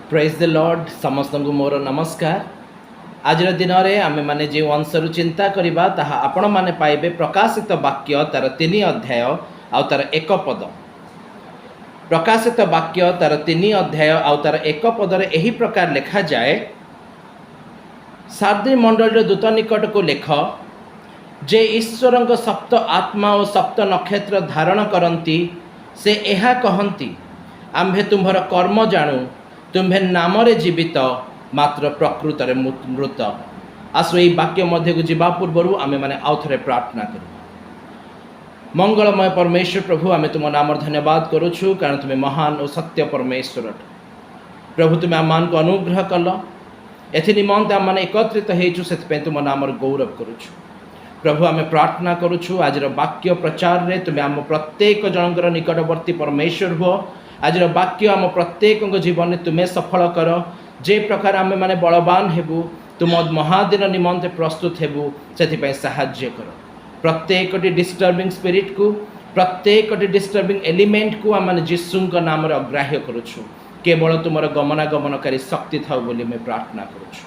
ପ୍ରେଜ୍ ଦ ଲର୍ଡ଼। ସମସ୍ତଙ୍କୁ ମୋର ନମସ୍କାର। ଆଜିର ଦିନରେ ଆମେମାନେ ଯେଉଁ ଅଂଶରୁ ଚିନ୍ତା କରିବା, ତାହା ଆପଣମାନେ ପାଇବେ ପ୍ରକାଶିତ ବାକ୍ୟ ତାର 3 ଅଧ୍ୟାୟ ଆଉ ତାର 1 ପଦ। ପ୍ରକାଶିତ ବାକ୍ୟ ତାର 3 ଅଧ୍ୟାୟ ଆଉ ତାର 1 ପଦରେ ଏହି ପ୍ରକାର ଲେଖାଯାଏ, "ସାର୍ଦି ମଣ୍ଡଳୀର ଦୂତ ନିକଟକୁ ଲେଖ, ଯେ ଈଶ୍ୱରଙ୍କ ସପ୍ତ ଆତ୍ମା ଓ ସପ୍ତ ନକ୍ଷତ୍ର ଧାରଣ କରନ୍ତି, ସେ ଏହା କହନ୍ତି, ଆମ୍ଭେ ତୁମ୍ଭର କର୍ମ ଜାଣୁ, ତୁମ୍ଭେ ନାମରେ ଜୀବିତ, ମାତ୍ର ପ୍ରକୃତରେ ମୃତ।" ଆସୁ, ଏହି ବାକ୍ୟ ମଧ୍ୟକୁ ଯିବା ପୂର୍ବରୁ ଆମେମାନେ ଆଉ ଥରେ ପ୍ରାର୍ଥନା କରିବା। ମଙ୍ଗଳମୟ ପରମେଶ୍ୱର ପ୍ରଭୁ, ଆମେ ତୁମ ନାମର ଧନ୍ୟବାଦ କରୁଛୁ, କାରଣ ତୁମେ ମହାନ ଓ ସତ୍ୟ ପରମେଶ୍ୱର ଅଟ। ପ୍ରଭୁ, ତୁମେ ଆମମାନଙ୍କୁ ଅନୁଗ୍ରହ କଲ, ଏଥି ନିମନ୍ତେ ଆମମାନେ ଏକତ୍ରିତ ହେଇଛୁ, ସେଥିପାଇଁ ତୁମ ନାମର ଗୌରବ କରୁଛୁ। ପ୍ରଭୁ, ଆମେ ପ୍ରାର୍ଥନା କରୁଛୁ, ଆଜିର ବାକ୍ୟ ପ୍ରଚାରରେ ତୁମେ ଆମ ପ୍ରତ୍ୟେକ ଜଣଙ୍କର ନିକଟବର୍ତ୍ତୀ ପରମେଶ୍ୱର ହୁଅ। ଆଜିର ବାକ୍ୟ ଆମ ପ୍ରତ୍ୟେକଙ୍କ ଜୀବନରେ ତୁମେ ସଫଳ କର, ଯେ ପ୍ରକାର ଆମେମାନେ ବଳବାନ ହେବୁ, ତୁମ ମହାଦିନ ନିମନ୍ତେ ପ୍ରସ୍ତୁତ ହେବୁ, ସେଥିପାଇଁ ସାହାଯ୍ୟ କର। ପ୍ରତ୍ୟେକଟି ଡିଷ୍ଟର୍ବିଂ ସ୍ପିରିଟକୁ, ପ୍ରତ୍ୟେକଟି ଡିଷ୍ଟର୍ବିଂ ଏଲିମେଣ୍ଟକୁ ଆମେମାନେ ଯୀଶୁଙ୍କ ନାମରେ ଅଗ୍ରାହ୍ୟ କରୁଛୁ। କେବଳ ତୁମର ଗମନାଗମନକାରୀ ଶକ୍ତି ଥାଉ ବୋଲି ଆମେ ପ୍ରାର୍ଥନା କରୁଛୁ।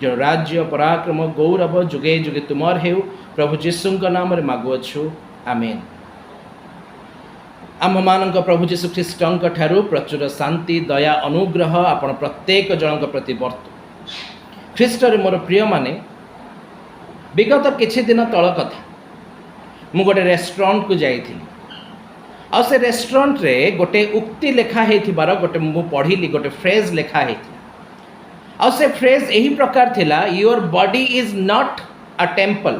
ଯେଉଁ ରାଜ୍ୟ, ପରାକ୍ରମ, ଗୌରବ ଯୁଗେ ଯୁଗେ ତୁମର ହେଉ, ପ୍ରଭୁ ଯୀଶୁଙ୍କ ନାମରେ ମାଗୁଅଛୁ, ଆମେନ୍। ଆମ୍ଭମାନଙ୍କ ପ୍ରଭୁ ଯୀଶୁ ଖ୍ରୀଷ୍ଟଙ୍କ ଠାରୁ ପ୍ରଚୁର ଶାନ୍ତି, ଦୟା, ଅନୁଗ୍ରହ ଆପଣ ପ୍ରତ୍ୟେକ ଜଣଙ୍କ ପ୍ରତି ବର୍ତ୍ତୁ। ଖ୍ରୀଷ୍ଟରେ ମୋର ପ୍ରିୟମାନେ, ବିଗତ କିଛି ଦିନ ତଳ କଥା, ମୁଁ ଗୋଟେ ରେଷ୍ଟୁରାଣ୍ଟକୁ ଯାଇଥିଲି। ଆଉ ସେ ରେଷ୍ଟୁରାଣ୍ଟରେ ଗୋଟେ ଉକ୍ତି ଲେଖା ହେଇଥିବାର ଗୋଟେ ମୁଁ ପଢ଼ିଲି, ଗୋଟେ ଫ୍ରେଜ୍ ଲେଖା ହେଇଥିଲା। ଆଉ ସେ ଫ୍ରେଜ୍ ଏହି ପ୍ରକାର ଥିଲା, "Your body is not a temple,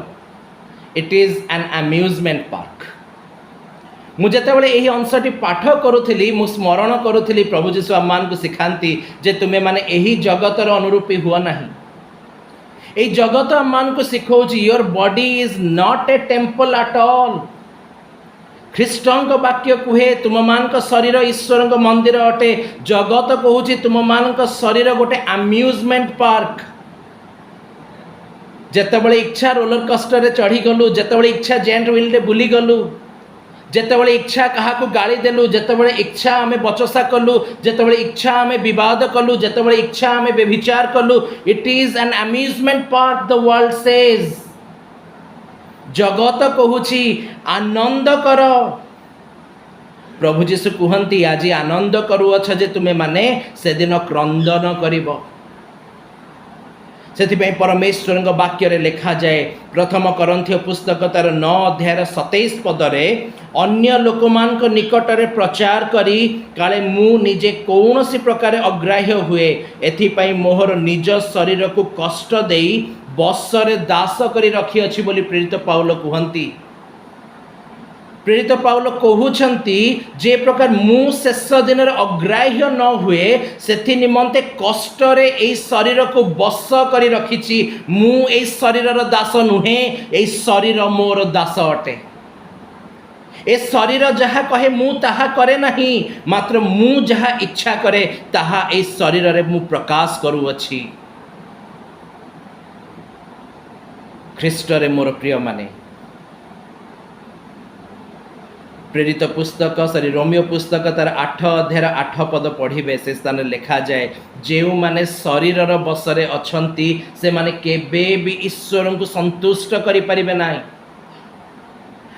it is an amusement park." ମୁଁ ଯେତେବେଳେ ଏହି ଅଂଶଟି ପାଠ କରୁଥିଲି, ମୁଁ ସ୍ମରଣ କରୁଥିଲି, ପ୍ରଭୁ ଯୀଶୁ ଆମମାନଙ୍କୁ ଶିଖାନ୍ତି ଯେ ତୁମେମାନେ ଏହି ଜଗତର ଅନୁରୂପୀ ହୁଅ ନାହିଁ। ଏଇ ଜଗତ ଆମମାନଙ୍କୁ ଶିଖଉଛି, "Your body is not a temple at all." ଖ୍ରୀଷ୍ଟଙ୍କ ବାକ୍ୟ କୁହେ, ତୁମମାନଙ୍କ ଶରୀର ଈଶ୍ୱରଙ୍କ ମନ୍ଦିର ଅଟେ। ଜଗତ କହୁଛି, ତୁମମାନଙ୍କ ଶରୀର ଗୋଟେ ଆମ୍ୟୁଜମେଣ୍ଟ ପାର୍କ। ଯେତେବେଳେ ଇଚ୍ଛା ରୋଲର କୋଷ୍ଟରରେ ଚଢ଼ିଗଲୁ, ଯେତେବେଳେ ଇଚ୍ଛା ଜାଏଣ୍ଟ ହ୍ୱିଲ୍ରେ ବୁଲିଗଲୁ, ଯେତେବେଳେ ଇଚ୍ଛା କାହାକୁ ଗାଳି ଦେଲୁ, ଯେତେବେଳେ ଇଚ୍ଛା ଆମେ ବଚସା କଲୁ, ଯେତେବେଳେ ଇଚ୍ଛା ଆମେ ବିବାଦ କଲୁ, ଯେତେବେଳେ ଇଚ୍ଛା ଆମେ ବ୍ୟଭିଚାର କଲୁ, "It is an amusement park," the world says. ଜଗତ କହୁଛି, ଆନନ୍ଦ କର। ପ୍ରଭୁ ଯୀଶୁ କୁହନ୍ତି, ଆଜି ଆନନ୍ଦ କରୁଅଛ ଯେ ତୁମେମାନେ ସେଦିନ କ୍ରନ୍ଦନ କରିବ। ସେଥିପାଇଁ ପରମେଶ୍ୱରଙ୍କ ବାକ୍ୟରେ ଲେଖାଯାଏ, ପ୍ରଥମ କରିନ୍ଥୀୟ ପୁସ୍ତକ ତାର 9 ଅଧ୍ୟାୟର 27 ପଦରେ, "ଅନ୍ୟ ଲୋକମାନଙ୍କ ନିକଟରେ ପ୍ରଚାର କରି କାଳେ ମୁଁ ନିଜେ କୌଣସି ପ୍ରକାରେ ଅଗ୍ରାହ୍ୟ ହୁଏ, ଏଥିପାଇଁ ମୋହର ନିଜ ଶରୀରକୁ କଷ୍ଟ ଦେଇ ବଶରେ ଦାସ କରି ରଖିଅଛି" ବୋଲି ପ୍ରେରିତ ପାଉଲ କୁହନ୍ତି। ପ୍ରେରିତ ପାଉଲ କହୁଛନ୍ତି, ଯେ ପ୍ରକାର ମୁଁ ଶେଷ ଦିନରେ ଅଗ୍ରାହ୍ୟ ନ ହୁଏ, ସେଥି ନିମନ୍ତେ କଷ୍ଟରେ ଏଇ ଶରୀରକୁ ବଶ କରି ରଖିଛି। ମୁଁ ଏଇ ଶରୀରର ଦାସ ନୁହେଁ, ଏଇ ଶରୀର ମୋର ଦାସ ଅଟେ। ଏ ଶରୀର ଯାହା କହେ, ମୁଁ ତାହା କରେ ନାହିଁ, ମାତ୍ର ମୁଁ ଯାହା ଇଚ୍ଛା କରେ, ତାହା ଏଇ ଶରୀରରେ ମୁଁ ପ୍ରକାଶ କରୁଅଛି। ଖ୍ରୀଷ୍ଟରେ ମୋର ପ୍ରିୟମାନେ, ପ୍ରେରିତ ପୁସ୍ତକ, ସରି, ରୋମୀୟ ପୁସ୍ତକ ତାର 8 ଅଧ୍ୟାୟର 8 ପଦ ପଢ଼ିବେ। ସେ ସ୍ଥାନରେ ଲେଖାଯାଏ, ଯେଉଁମାନେ ଶରୀରର ବଶରେ ଅଛନ୍ତି, ସେମାନେ କେବେ ବି ଈଶ୍ୱରଙ୍କୁ ସନ୍ତୁଷ୍ଟ କରିପାରିବେ ନାହିଁ।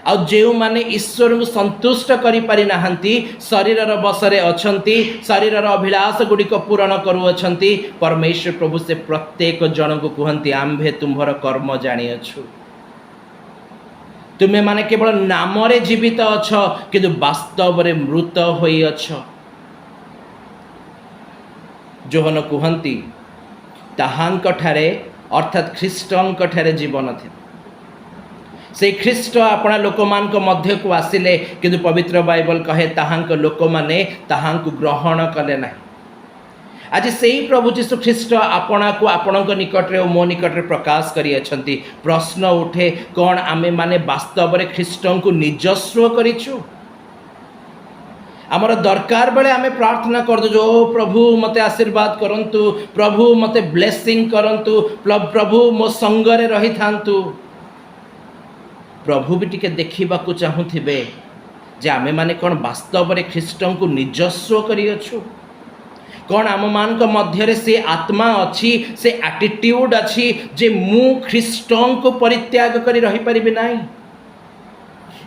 ଆଉ ଯେଉଁମାନେ ଈଶ୍ୱରଙ୍କୁ ସନ୍ତୁଷ୍ଟ କରିପାରି ନାହାନ୍ତି, ଶରୀରର ବଶରେ ଅଛନ୍ତି, ଶରୀରର ଅଭିଳାଷ ଗୁଡ଼ିକ ପୂରଣ କରୁଅଛନ୍ତି, ପରମେଶ୍ୱର ପ୍ରଭୁ ସେ ପ୍ରତ୍ୟେକ ଜଣଙ୍କୁ କୁହନ୍ତି, ଆମ୍ଭେ ତୁମ୍ଭର କର୍ମ ଜାଣିଅଛୁ। ତୁମେମାନେ କେବଳ ନାମରେ ଜୀବିତ ଅଛ, କିନ୍ତୁ ବାସ୍ତବରେ ମୃତ ହୋଇଅଛ। ଯୋହନ କୁହନ୍ତି, ତାହାଙ୍କ ଠାରେ, ଅର୍ଥାତ୍ ଖ୍ରୀଷ୍ଟଙ୍କ ଠାରେ ଜୀବନ ଥିଲା। ସେଇ ଖ୍ରୀଷ୍ଟ ଆପଣା ଲୋକମାନଙ୍କ ମଧ୍ୟକୁ ଆସିଲେ, କିନ୍ତୁ ପବିତ୍ର ବାଇବଲ କହେ, ତାହାଙ୍କ ଲୋକମାନେ ତାହାଙ୍କୁ ଗ୍ରହଣ କଲେ ନାହିଁ। ଆଜି ସେଇ ପ୍ରଭୁ ଯୀଶୁ ଖ୍ରୀଷ୍ଟ ଆପଣାକୁ ଆପଣଙ୍କ ନିକଟରେ ଓ ମୋ ନିକଟରେ ପ୍ରକାଶ କରିଅଛନ୍ତି। ପ୍ରଶ୍ନ ଉଠେ, କ'ଣ ଆମେମାନେ ବାସ୍ତବରେ ଖ୍ରୀଷ୍ଟଙ୍କୁ ନିଜସ୍ୱ କରିଛୁ? ଆମର ଦରକାର ବେଳେ ଆମେ ପ୍ରାର୍ଥନା କରିଦେଉଛୁ, ଓ ପ୍ରଭୁ, ମୋତେ ଆଶୀର୍ବାଦ କରନ୍ତୁ, ପ୍ରଭୁ, ମୋତେ ବ୍ଲେସିଂ କରନ୍ତୁ, ପ୍ରଭୁ, ମୋ ସଙ୍ଗରେ ରହିଥାନ୍ତୁ। ପ୍ରଭୁ ବି ଟିକେ ଦେଖିବାକୁ ଚାହୁଁଥିବେ ଯେ ଆମେମାନେ କ'ଣ ବାସ୍ତବରେ ଖ୍ରୀଷ୍ଟଙ୍କୁ ନିଜସ୍ୱ କରିଅଛୁ? କ'ଣ ଆମମାନଙ୍କ ମଧ୍ୟରେ ସେ ଆତ୍ମା ଅଛି, ସେ ଆଟିଟ୍ୟୁଡ୍ ଅଛି ଯେ ମୁଁ ଖ୍ରୀଷ୍ଟଙ୍କୁ ପରିତ୍ୟାଗ କରି ରହିପାରିବି ନାହିଁ?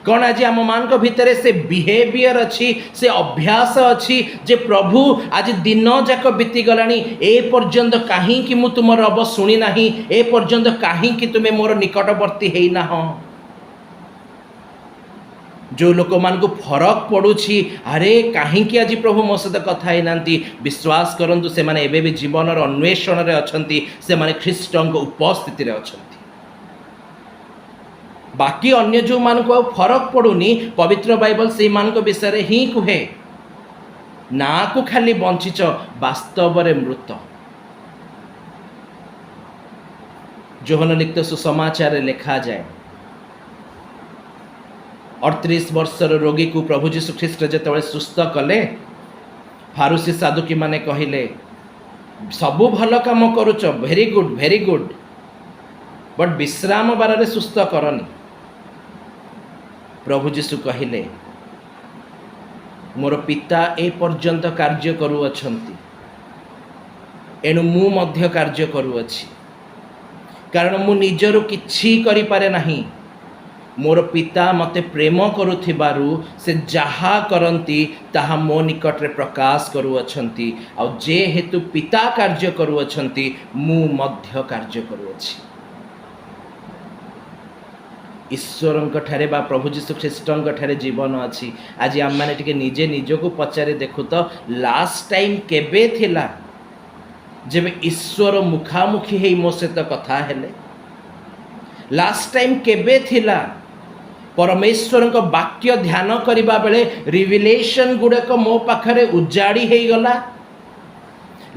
କ'ଣ ଆଜି ଆମମାନଙ୍କ ଭିତରେ ସେ ବିହେଭିଅର ଅଛି, ସେ ଅଭ୍ୟାସ ଅଛି ଯେ ପ୍ରଭୁ, ଆଜି ଦିନ ଯାକ ବିତିଗଲାଣି, ଏ ପର୍ଯ୍ୟନ୍ତ କାହିଁକି ମୁଁ ତୁମର ରବ ଶୁଣି ନାହିଁ? ଏ ପର୍ଯ୍ୟନ୍ତ କାହିଁକି ତୁମେ ମୋର ନିକଟବର୍ତ୍ତୀ ହେଇନାହଁ? ଯେଉଁ ଲୋକମାନଙ୍କୁ ଫରକ ପଡ଼ୁଛି, ଆରେ କାହିଁକି ଆଜି ପ୍ରଭୁ ମୋ ସହିତ କଥା ହେଇନାହାନ୍ତି, ବିଶ୍ୱାସ କରନ୍ତୁ, ସେମାନେ ଏବେ ବି ଜୀବନର ଅନ୍ୱେଷଣରେ ଅଛନ୍ତି। ସେମାନେ ଖ୍ରୀଷ୍ଟଙ୍କ ଉପସ୍ଥିତିରେ ଅଛନ୍ତି। ବାକି ଅନ୍ୟ ଯେଉଁମାନଙ୍କୁ ଆଉ ଫରକ ପଡ଼ୁନି, ପବିତ୍ର ବାଇବଲ ସେଇମାନଙ୍କ ବିଷୟରେ ହିଁ କୁହେ, ନାଁକୁ ଖାଲି ବଞ୍ଚିଛ, ବାସ୍ତବରେ ମୃତ। ଯୋହନ ଲିଖିତ ସୁସମାଚାରରେ ଲେଖାଯାଏ, 38 ବର୍ଷର ରୋଗୀକୁ ପ୍ରଭୁ ଯୀଶୁ ଖ୍ରୀଷ୍ଟ ଯେତେବେଳେ ସୁସ୍ଥ କଲେ, ଫାରୁସି ସାଦୁକୀମାନେ କହିଲେ, ସବୁ ଭଲ କାମ କରୁଛ, very good, very good, but ବିଶ୍ରାମ ବାରରେ ସୁସ୍ଥ କରନି। ପ୍ରଭୁ ଯୀଶୁ କହିଲେ, ମୋର ପିତା ଏ ପର୍ଯ୍ୟନ୍ତ କାର୍ଯ୍ୟ କରୁଅଛନ୍ତି, ଏଣୁ ମୁଁ ମଧ୍ୟ କାର୍ଯ୍ୟ କରୁଅଛି। କାରଣ ମୁଁ ନିଜରୁ କିଛି କରିପାରେ ନାହିଁ। ମୋର ପିତା ମୋତେ ପ୍ରେମ କରୁଥିବାରୁ ସେ ଯାହା କରନ୍ତି, ତାହା ମୋ ନିକଟରେ ପ୍ରକାଶ କରୁଅଛନ୍ତି। ଆଉ ଯେହେତୁ ପିତା କାର୍ଯ୍ୟ କରୁଅଛନ୍ତି, ମୁଁ ମଧ୍ୟ କାର୍ଯ୍ୟ କରୁଅଛି। ଈଶ୍ୱରଙ୍କ ଠାରେ ବା ପ୍ରଭୁ ଯୀଶୁ ଖ୍ରୀଷ୍ଟଙ୍କ ଠାରେ ଜୀବନ ଅଛି। ଆଜି ଆମେମାନେ ଟିକେ ନିଜେ ନିଜକୁ ପଚାରି ଦେଖୁ ତ, ଲାଷ୍ଟ ଟାଇମ୍ କେବେ ଥିଲା ଯେବେ ଈଶ୍ୱର ମୁଖାମୁଖି ହେଇ ମୋ ସହିତ କଥା ହେଲେ? ଲାଷ୍ଟ ଟାଇମ୍ କେବେ ଥିଲା ପରମେଶ୍ୱରଙ୍କ ବାକ୍ୟ ଧ୍ୟାନ କରିବା ବେଳେ ରିଭିଲେସନ୍ ଗୁଡ଼ାକ ମୋ ପାଖରେ ଉଜାଡ଼ି ହେଇଗଲା?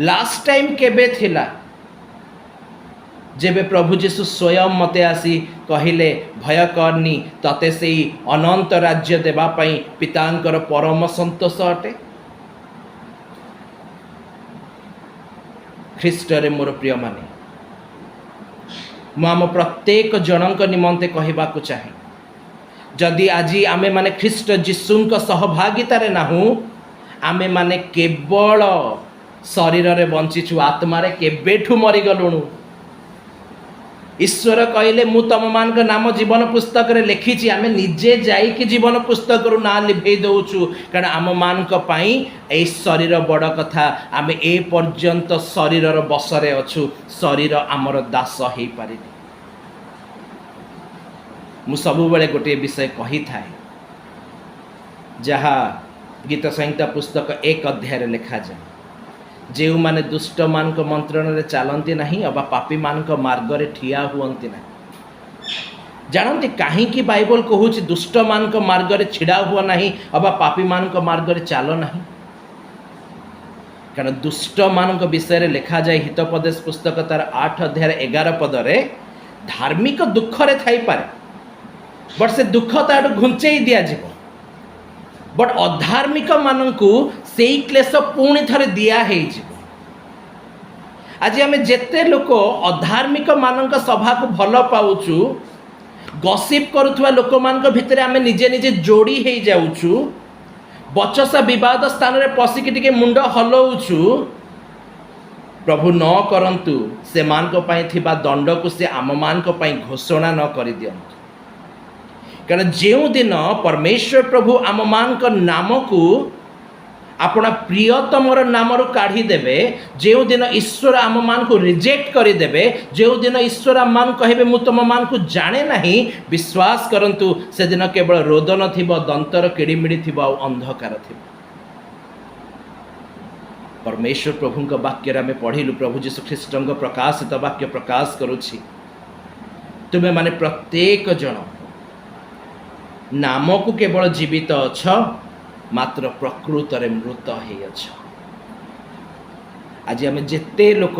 ଲାଷ୍ଟ ଟାଇମ୍ କେବେ ଥିଲା ଯେବେ ପ୍ରଭୁ ଯୀଶୁ ସ୍ୱୟଂ ମୋତେ ଆସି କହିଲେ, ଭୟ କରନି, ତତେ ସେଇ ଅନନ୍ତ ରାଜ୍ୟ ଦେବା ପାଇଁ ପିତାଙ୍କର ପରମ ସନ୍ତୋଷ ଅଟେ? ଖ୍ରୀଷ୍ଟରେ ମୋର ପ୍ରିୟମାନେ, ମୁଁ ଆମ ପ୍ରତ୍ୟେକ ଜଣଙ୍କ ନିମନ୍ତେ କହିବାକୁ ଚାହେଁ, ଯଦି ଆଜି ଆମେମାନେ ଖ୍ରୀଷ୍ଟ ଯୀଶୁଙ୍କ ସହଭାଗିତାରେ ନାହୁଁ, ଆମେମାନେ କେବଳ ଶରୀରରେ ବଞ୍ଚିଛୁ, ଆତ୍ମାରେ କେବେଠୁ ମରିଗଲୁଣୁ। ଈଶ୍ୱର କହିଲେ, ମୁଁ ତମମାନଙ୍କ ନାମ ଜୀବନ ପୁସ୍ତକରେ ଲେଖିଛି। ଆମେ ନିଜେ ଯାଇକି ଜୀବନ ପୁସ୍ତକରୁ ନାଁ ଲିଭେଇ ଦେଉଛୁ, କାରଣ ଆମମାନଙ୍କ ପାଇଁ ଏଇ ଶରୀର ବଡ଼ କଥା। ଆମେ ଏ ପର୍ଯ୍ୟନ୍ତ ଶରୀରର ବଶରେ ଅଛୁ। ଶରୀର ଆମର ଦାସ ହେଇପାରିନି। ମୁଁ ସବୁବେଳେ ଗୋଟିଏ ବିଷୟ କହିଥାଏ, ଯାହା ଗୀତ ସଂହିତା ପୁସ୍ତକ 1 ଅଧ୍ୟାୟରେ ଲେଖାଯାଏ, ଯେଉଁମାନେ ଦୁଷ୍ଟମାନଙ୍କ ମନ୍ତ୍ରଣାରେ ଚାଲନ୍ତି ନାହିଁ ଅବା ପାପୀମାନଙ୍କ ମାର୍ଗରେ ଠିଆ ହୁଅନ୍ତି ନାହିଁ। ଜାଣନ୍ତି କାହିଁକି ବାଇବଲ କହୁଛି ଦୁଷ୍ଟମାନଙ୍କ ମାର୍ଗରେ ଛିଡ଼ା ହୁଅ ନାହିଁ ଅବା ପାପୀମାନଙ୍କ ମାର୍ଗରେ ଚାଲ ନାହିଁ? କାରଣ ଦୁଷ୍ଟମାନଙ୍କ ବିଷୟରେ ଲେଖାଯାଏ ହିତୋପଦେଶ ପୁସ୍ତକ ତାର 8 ଅଧ୍ୟାୟରେ 11 ପଦରେ, ଧାର୍ମିକ ଦୁଃଖରେ ଥାଇପାରେ, ବଟ୍ ସେ ଦୁଃଖ ତାଠୁ ଘୁଞ୍ଚେଇ ଦିଆଯିବ, ବଟ୍ ଅଧାର୍ମିକ ମାନଙ୍କୁ ସେଇ କ୍ଲେଶ ପୁଣି ଥରେ ଦିଆ ହେଇଯିବ। ଆଜି ଆମେ ଯେତେ ଲୋକ ଅଧାର୍ମିକ ମାନଙ୍କ ସଭାକୁ ଭଲ ପାଉଛୁ, ଗସିପ୍ କରୁଥିବା ଲୋକମାନଙ୍କ ଭିତରେ ଆମେ ନିଜେ ନିଜେ ଯୋଡ଼ି ହେଇଯାଉଛୁ, ବଚସା ବିବାଦ ସ୍ଥାନରେ ପଶିକି ଟିକେ ମୁଣ୍ଡ ହଲଉଛୁ, ପ୍ରଭୁ ନ କରନ୍ତୁ ସେମାନଙ୍କ ପାଇଁ ଥିବା ଦଣ୍ଡକୁ ସେ ଆମମାନଙ୍କ ପାଇଁ ଘୋଷଣା ନ କରିଦିଅନ୍ତୁ। କାରଣ ଯେଉଁଦିନ ପରମେଶ୍ୱର ପ୍ରଭୁ ଆମମାନଙ୍କ ନାମକୁ ଆପଣା ପ୍ରିୟତମର ନାମରୁ କାଢ଼ିଦେବେ, ଯେଉଁଦିନ ଈଶ୍ୱର ଆମମାନଙ୍କୁ ରିଜେକ୍ଟ କରିଦେବେ, ଯେଉଁଦିନ ଈଶ୍ୱର ଆମମାନଙ୍କୁ କହିବେ, ମୁଁ ତୁମମାନଙ୍କୁ ଜାଣେ ନାହିଁ, ବିଶ୍ୱାସ କରନ୍ତୁ, ସେଦିନ କେବଳ ରୋଦନ ଥିବ, ଦନ୍ତର କିଡ଼ିମିଡ଼ି ଥିବ ଆଉ ଅନ୍ଧକାର ଥିବ। ପରମେଶ୍ୱର ପ୍ରଭୁଙ୍କ ବାକ୍ୟରେ ଆମେ ପଢ଼ିଲୁ, ପ୍ରଭୁ ଯୀଶୁ ଖ୍ରୀଷ୍ଟଙ୍କ ପ୍ରକାଶିତ ବାକ୍ୟ ପ୍ରକାଶ କରୁଛି, ତୁମେମାନେ ପ୍ରତ୍ୟେକ ଜଣ ନାମକୁ କେବଳ ଜୀବିତ ଅଛ, ମାତ୍ର ପ୍ରକୃତରେ ମୃତ ହେଇଅଛ। ଆଜି ଆମେ ଯେତେ ଲୋକ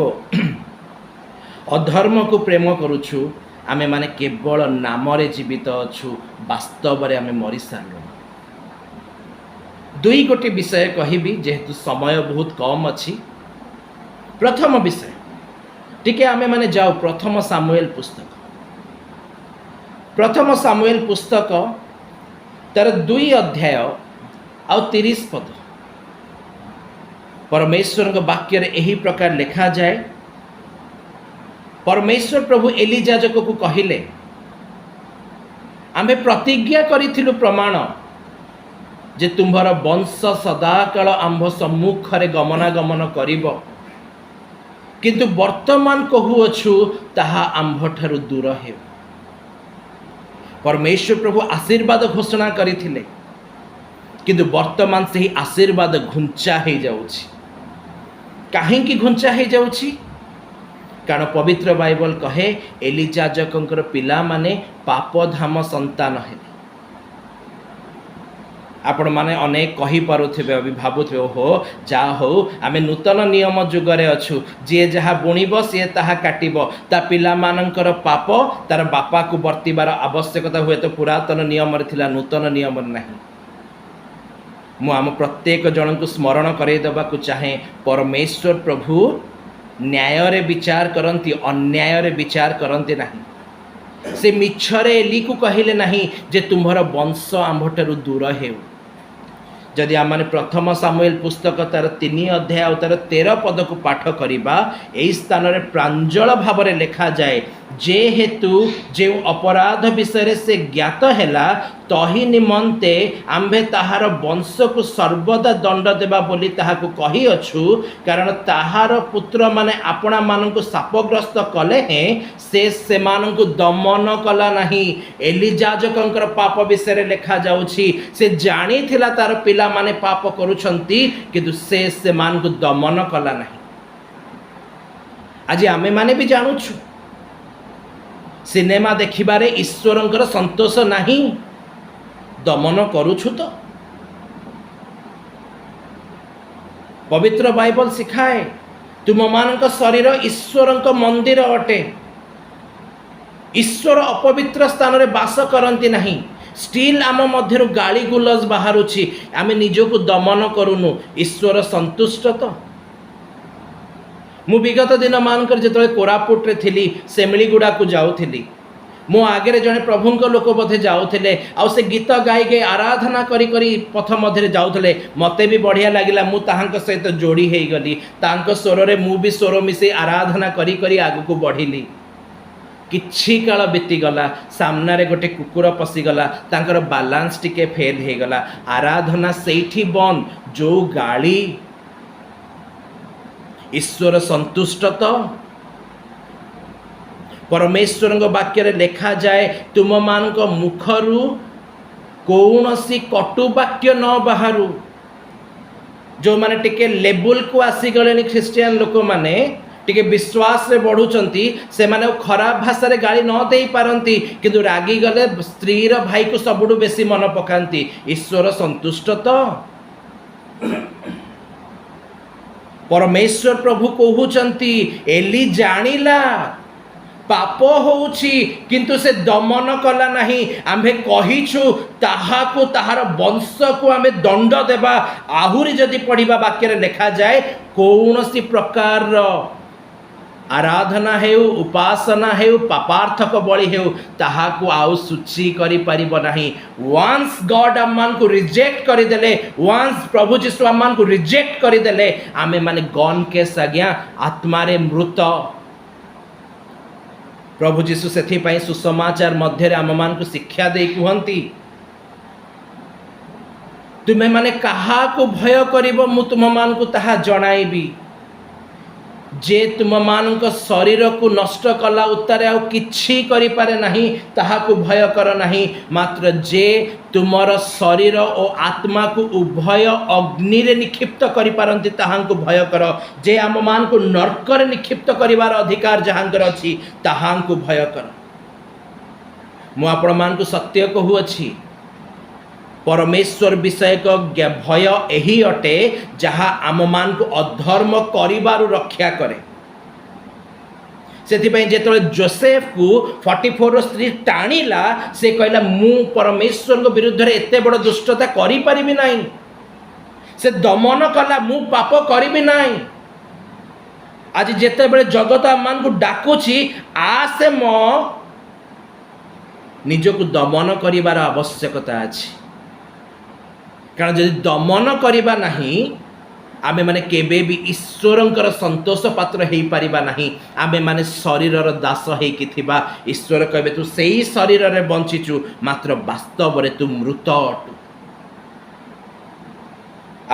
ଅଧର୍ମକୁ ପ୍ରେମ କରୁଛୁ, ଆମେମାନେ କେବଳ ନାମରେ ଜୀବିତ ଅଛୁ, ବାସ୍ତବରେ ଆମେ ମରିସାରିଲୁଣି। ଦୁଇ ଗୋଟି ବିଷୟ କହିବି, ଯେହେତୁ ସମୟ ବହୁତ କମ୍ ଅଛି। ପ୍ରଥମ ବିଷୟ, ଟିକେ ଆମେମାନେ ଯାଉ ପ୍ରଥମ ସାମୁଏଲ ପୁସ୍ତକ, ପ୍ରଥମ ସାମୁଏଲ ପୁସ୍ତକ ତାର 2 ଅଧ୍ୟାୟ ଆଉ 30 ପଦ। ପରମେଶ୍ୱରଙ୍କ ବାକ୍ୟରେ ଏହି ପ୍ରକାର ଲେଖାଯାଏ, ପରମେଶ୍ୱର ପ୍ରଭୁ ଏଲି ଯାଜକକୁ କହିଲେ, "ଆମ୍ଭେ ପ୍ରତିଜ୍ଞା କରିଥିଲୁ ପ୍ରମାଣ ଯେ ତୁମ୍ଭର ବଂଶ ସଦାକାଳ ଆମ୍ଭ ସମ୍ମୁଖରେ ଗମନାଗମନ କରିବ। କିନ୍ତୁ ବର୍ତ୍ତମାନ କହୁଅଛୁ, ତାହା ଆମ୍ଭଠାରୁ ଦୂର ହେଉ।" ପରମେଶ୍ୱର ପ୍ରଭୁ ଆଶୀର୍ବାଦ ଘୋଷଣା କରିଥିଲେ, କିନ୍ତୁ ବର୍ତ୍ତମାନ ସେହି ଆଶୀର୍ବାଦ ଘୁଞ୍ଚା ହେଇଯାଉଛି। କାହିଁକି ଘୁଞ୍ଚା ହେଇଯାଉଛି? କାରଣ ପବିତ୍ର ବାଇବଲ କହେ, ଏଲି ଯାଜକଙ୍କର ପିଲାମାନେ ପାପଧାମ ସନ୍ତାନ ହେଲେ। ଆପଣମାନେ ଅନେକ କହିପାରୁଥିବେ, ବି ଭାବୁଥିବେ, "ଓହୋ, ଯାହା ହଉ, ଆମେ ନୂତନ ନିୟମ ଯୁଗରେ ଅଛୁ। ଯିଏ ଯାହା ବୁଣିବ, ସିଏ ତାହା କାଟିବ। ତା ପିଲାମାନଙ୍କର ପାପ ତାର ବାପାକୁ ବର୍ତ୍ତିବାର ଆବଶ୍ୟକତା ହୁଏତ ପୁରାତନ ନିୟମରେ ଥିଲା, ନୂତନ ନିୟମରେ ନାହିଁ।" ମୁଁ ଆମ ପ୍ରତ୍ୟେକ ଜଣଙ୍କୁ ସ୍ମରଣ କରାଇ ଦେବାକୁ ଚାହେଁ, ପରମେଶ୍ୱର ପ୍ରଭୁ ନ୍ୟାୟରେ ବିଚାର କରନ୍ତି, ଅନ୍ୟାୟରେ ବିଚାର କରନ୍ତି ନାହିଁ। ସେ ମିଛରେ ଏଲିକୁ କହିଲେ ନାହିଁ ଯେ ତୁମ୍ଭର ବଂଶ ଆମ୍ଭଠାରୁ ଦୂର ହେଉ। ଯଦି ଆମମାନେ ପ୍ରଥମ ସାମୁଏଲ ପୁସ୍ତକ ତାର 3 ଅଧ୍ୟାୟ ଆଉ ତାର 13 ପଦକୁ ପାଠ କରିବା, ଏହି ସ୍ଥାନରେ ପ୍ରାଞ୍ଜଳ ଭାବରେ ଲେଖାଯାଏ, ଯେହେତୁ ଯେଉଁ ଅପରାଧ ବିଷୟରେ ସେ ଜ୍ଞାତ ହେଲା, ତହି ନିମନ୍ତେ ଆମ୍ଭେ ତାହାର ବଂଶକୁ ସର୍ବଦା ଦଣ୍ଡ ଦେବା ବୋଲି ତାହାକୁ କହିଅଛୁ। କାରଣ ତାହାର ପୁତ୍ରମାନେ ଆପଣାମାନଙ୍କୁ ଶାପଗ୍ରସ୍ତ କଲେ ହେଁ ସେ ସେମାନଙ୍କୁ ଦମନ କଲା ନାହିଁ। ଏଲି ଯାଜକଙ୍କର ପାପ ବିଷୟରେ ଲେଖାଯାଉଛି। ସେ ଜାଣିଥିଲା ତାର ପିଲାମାନେ ପାପ କରୁଛନ୍ତି, କିନ୍ତୁ ସେ ସେମାନଙ୍କୁ ଦମନ କଲା ନାହିଁ। ଆଜି ଆମେମାନେ ବି ଜାଣୁଛୁ ସିନେମା ଦେଖିବାରେ ଈଶ୍ୱରଙ୍କର ସନ୍ତୋଷ ନାହିଁ। ଦମନ କରୁଛୁ ତ? ପବିତ୍ର ବାଇବଲ ଶିଖାଏ, ତୁମମାନଙ୍କ ଶରୀର ଈଶ୍ୱରଙ୍କ ମନ୍ଦିର ଅଟେ। ଈଶ୍ୱର ଅପବିତ୍ର ସ୍ଥାନରେ ବାସ କରନ୍ତି ନାହିଁ। ଷ୍ଟିଲ୍ ଆମ ମଧ୍ୟରୁ ଗାଳି ଗୁଲଜ ବାହାରୁଛି। ଆମେ ନିଜକୁ ଦମନ କରୁନୁ। ଈଶ୍ୱର ସନ୍ତୁଷ୍ଟ ତ? ମୁଁ ବିଗତ ଦିନମାନଙ୍କରେ ଯେତେବେଳେ କୋରାପୁଟରେ ଥିଲି, ସେମିଳିଗୁଡ଼ାକୁ ଯାଉଥିଲି। ମୋ ଆଗରେ ଜଣେ ପ୍ରଭୁଙ୍କ ଲୋକ ବୋଧେ ଯାଉଥିଲେ ଆଉ ସେ ଗୀତ ଗାଇ ଗାଇ, ଆରାଧନା କରି କରି ପଥ ମଧ୍ୟରେ ଯାଉଥିଲେ। ମୋତେ ବି ବଢ଼ିଆ ଲାଗିଲା। ମୁଁ ତାହାଙ୍କ ସହିତ ଯୋଡ଼ି ହେଇଗଲି। ତାଙ୍କ ସ୍ୱରରେ ମୁଁ ବି ସ୍ୱର ମିଶାଇ ଆରାଧନା କରି କରି ଆଗକୁ ବଢ଼ିଲି। କିଛି କାଳ ବିତିଗଲା। ସାମ୍ନାରେ ଗୋଟେ କୁକୁର ପଶିଗଲା। ତାଙ୍କର ବାଲାନ୍ସ ଟିକେ ଫେଲ୍ ହେଇଗଲା। ଆରାଧନା ସେଇଠି ବନ୍ଦ। ଯୋଉ ଗାଳି! ଈଶ୍ୱର ସନ୍ତୁଷ୍ଟ ତ? ପରମେଶ୍ୱରଙ୍କ ବାକ୍ୟରେ ଲେଖାଯାଏ, ତୁମମାନଙ୍କ ମୁଖରୁ କୌଣସି କଟୁ ବାକ୍ୟ ନ ବାହାରୁ। ଯେଉଁମାନେ ଟିକେ ଲେବୁଲକୁ ଆସିଗଲେଣି, ଖ୍ରୀଷ୍ଟିଆନ ଲୋକମାନେ ଟିକେ ବିଶ୍ୱାସରେ ବଢ଼ୁଛନ୍ତି, ସେମାନେ ଆଉ ଖରାପ ଭାଷାରେ ଗାଳି ନ ଦେଇପାରନ୍ତି, କିନ୍ତୁ ରାଗିଗଲେ ସ୍ତ୍ରୀର ଭାଇକୁ ସବୁଠୁ ବେଶୀ ମନ ପକାନ୍ତି। ଈଶ୍ୱର ସନ୍ତୁଷ୍ଟ ତ? ପରମେଶ୍ୱର ପ୍ରଭୁ କହୁଛନ୍ତି, ଏଲି ଜାଣିଲା ପାପ ହଉଛି, କିନ୍ତୁ ସେ ଦମନ କଲା ନାହିଁ। ଆମ୍ଭେ କହିଛୁ, ତାହାକୁ, ତାହାର ବଂଶକୁ ଆମେ ଦଣ୍ଡ ଦେବା। ଆହୁରି ଯଦି ପଢ଼ିବା, ବାକ୍ୟରେ ଲେଖାଯାଏ, କୌଣସି ପ୍ରକାରର ଆରାଧନା ହେଉ, ଉପାସନା ହେଉ, ପାପାର୍ଥକ ବଳି ହେଉ, ତାହାକୁ ଆଉ ଶୁଚି କରିପାରିବ ନାହିଁ। ୱାନ୍ସ ଗଡ୍ ଆମମାନଙ୍କୁ ରିଜେକ୍ଟ କରିଦେଲେ, ୱାନ୍ସ ପ୍ରଭୁ ଯୀଶୁ ଆମମାନଙ୍କୁ ରିଜେକ୍ଟ କରିଦେଲେ, ଆମେମାନେ ଗନ୍ କେସ୍ ଆଜ୍ଞା, ଆତ୍ମାରେ ମୃତ। ପ୍ରଭୁ ଯୀଶୁ ସେଥିପାଇଁ ସୁସମାଚାର ମଧ୍ୟରେ ଆମମାନଙ୍କୁ ଶିକ୍ଷା ଦେଇ କୁହନ୍ତି, "ତୁମେମାନେ କାହାକୁ ଭୟ କରିବ, ମୁଁ ତୁମମାନଙ୍କୁ ତାହା ଜଣାଇବି। ଯେ ତୁମମାନଙ୍କ ଶରୀରକୁ ନଷ୍ଟ କଲା ଉତ୍ତାରେ ଆଉ କିଛି କରିପାରେ ନାହିଁ, ତାହାକୁ ଭୟ କର ନାହିଁ। ମାତ୍ର ଯେ ତୁମର ଶରୀର ଓ ଆତ୍ମାକୁ ଉଭୟ ଅଗ୍ନିରେ ନିକ୍ଷିପ୍ତ କରିପାରନ୍ତି, ତାହାଙ୍କୁ ଭୟ କର।" ଯେ ଆମମାନଙ୍କୁ ନର୍କରେ ନିକ୍ଷିପ୍ତ କରିବାର ଅଧିକାର ଯାହାଙ୍କର ଅଛି, ତାହାଙ୍କୁ ଭୟ କର। ମୁଁ ଆପଣମାନଙ୍କୁ ସତ୍ୟ କହୁଅଛି, ପରମେଶ୍ୱର ବିଷୟକ ଭୟ ଏହି ଅଟେ, ଯାହା ଆମମାନଙ୍କୁ ଅଧର୍ମ କରିବାରୁ ରକ୍ଷା କରେ। ସେଥିପାଇଁ ଯେତେବେଳେ ଜୋସେଫକୁ 44ର ସ୍ତ୍ରୀ ଟାଣିଲା, ସେ କହିଲା, "ମୁଁ ପରମେଶ୍ୱରଙ୍କ ବିରୁଦ୍ଧରେ ଏତେ ବଡ଼ ଦୁଷ୍ଟତା କରିପାରିବି ନାହିଁ।" ସେ ଦମନ କଲା, "ମୁଁ ପାପ କରିବି ନାହିଁ।" ଆଜି ଯେତେବେଳେ ଜଗତ ଆମମାନଙ୍କୁ ଡାକୁଛି, ଆସେ ମ, ନିଜକୁ ଦମନ କରିବାର ଆବଶ୍ୟକତା ଅଛି। କାରଣ ଯଦି ଦମନ କରିବା ନାହିଁ, ଆମେମାନେ କେବେ ବି ଈଶ୍ୱରଙ୍କର ସନ୍ତୋଷ ପାତ୍ର ହେଇପାରିବା ନାହିଁ। ଆମେମାନେ ଶରୀରର ଦାସ ହେଇକି ଥିବା। ଈଶ୍ୱର କହିବେ, ତୁ ସେଇ ଶରୀରରେ ବଞ୍ଚିଛୁ, ମାତ୍ର ବାସ୍ତବରେ ତୁ ମୃତ ଅଟୁ।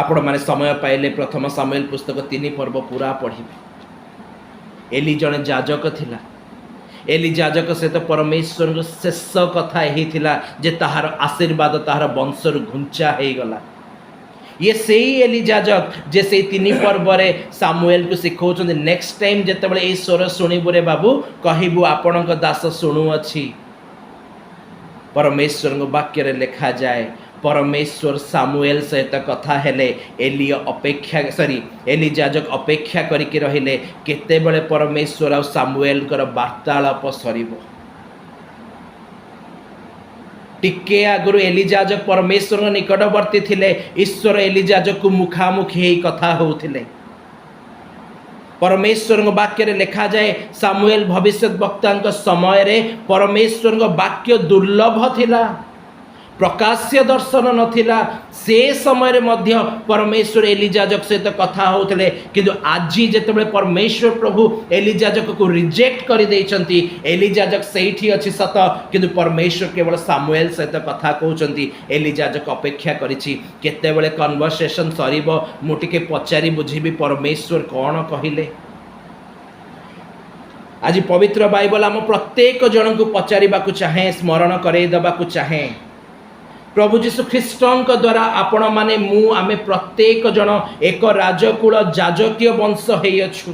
ଆପଣମାନେ ସମୟ ପାଇଲେ ପ୍ରଥମ ସାମୁଏଲ ପୁସ୍ତକ 3 ପର୍ବ ପୁରା ପଢ଼ିବେ। ଏଲି ଜଣେ ଯାଜକ ଥିଲା। ଏଲି ଯାଜକ ସହିତ ପରମେଶ୍ୱରଙ୍କ ଶେଷ କଥା ଏହି ଥିଲା ଯେ ତାହାର ଆଶୀର୍ବାଦ ତାହାର ବଂଶରୁ ଘୁଞ୍ଚା ହେଇଗଲା। ଇଏ ସେଇ ଏଲି ଯାଜକ ଯେ ସେଇ 3 ପର୍ବରେ ସାମୁଏଲକୁ ଶିଖଉଛନ୍ତି, ନେକ୍ସଟ ଟାଇମ୍ ଯେତେବେଳେ ଏଇ ସ୍ୱର ଶୁଣିବୁ ରେ ବାବୁ, କହିବୁ ଆପଣଙ୍କ ଦାସ ଶୁଣୁଅଛି। ପରମେଶ୍ୱରଙ୍କ ବାକ୍ୟରେ ଲେଖାଯାଏ, ପରମେଶ୍ୱର ସାମୁଏଲ ସହିତ କଥା ହେଲେ। ଏଲିୟ ଅପେକ୍ଷା, ସରି, ଏଲି ଯାଜକ ଅପେକ୍ଷା କରିକି ରହିଲେ କେତେବେଳେ ପରମେଶ୍ୱର ଆଉ ସାମୁଏଲଙ୍କର ବାର୍ତ୍ତାଳାପ ସରିବ। ଟିକେ ଆଗରୁ ଏଲି ଯାଜକ ପରମେଶ୍ୱରଙ୍କ ନିକଟବର୍ତ୍ତୀ ଥିଲେ। ଈଶ୍ୱର ଏଲି ଯାଜକକୁ ମୁଖାମୁଖି ହେଇ କଥା ହେଉଥିଲେ। ପରମେଶ୍ୱରଙ୍କ ବାକ୍ୟରେ ଲେଖାଯାଏ, ସାମୁଏଲ ଭବିଷ୍ୟତ ବକ୍ତାଙ୍କ ସମୟରେ ପରମେଶ୍ୱରଙ୍କ ବାକ୍ୟ ଦୁର୍ଲଭ ଥିଲା, ପ୍ରକାଶ୍ୟ ଦର୍ଶନ ନଥିଲା। ସେ ସମୟରେ ମଧ୍ୟ ପରମେଶ୍ୱର ଏଲିଯାଜକ ସହିତ କଥା ହେଉଥିଲେ। କିନ୍ତୁ ଆଜି ଯେତେବେଳେ ପରମେଶ୍ୱର ପ୍ରଭୁ ଏଲିଯାଜକକୁ ରିଜେକ୍ଟ କରିଦେଇଛନ୍ତି, ଏଲିଯାଜକ ସେଇଠି ଅଛି ସତ, କିନ୍ତୁ ପରମେଶ୍ୱର କେବଳ ସାମୁଏଲ ସହିତ କଥା କହୁଛନ୍ତି। ଏଲିଯାଜକ ଅପେକ୍ଷା କରିଛି କେତେବେଳେ କନଭରସେସନ୍ ସରିବ, ମୁଁ ଟିକେ ପଚାରି ବୁଝିବି ପରମେଶ୍ୱର କ'ଣ କହିଲେ। ଆଜି ପବିତ୍ର ବାଇବଲ ଆମ ପ୍ରତ୍ୟେକ ଜଣଙ୍କୁ ପଚାରିବାକୁ ଚାହେଁ, ସ୍ମରଣ କରେଇ ଦେବାକୁ ଚାହେଁ, ପ୍ରଭୁ ଯୀଶୁ ଖ୍ରୀଷ୍ଟଙ୍କ ଦ୍ୱାରା ଆପଣମାନେ, ମୁଁ, ଆମେ ପ୍ରତ୍ୟେକ ଜଣ ଏକ ରାଜକୁଳ, ଯାଜକୀୟ ବଂଶ ହେଇଅଛୁ।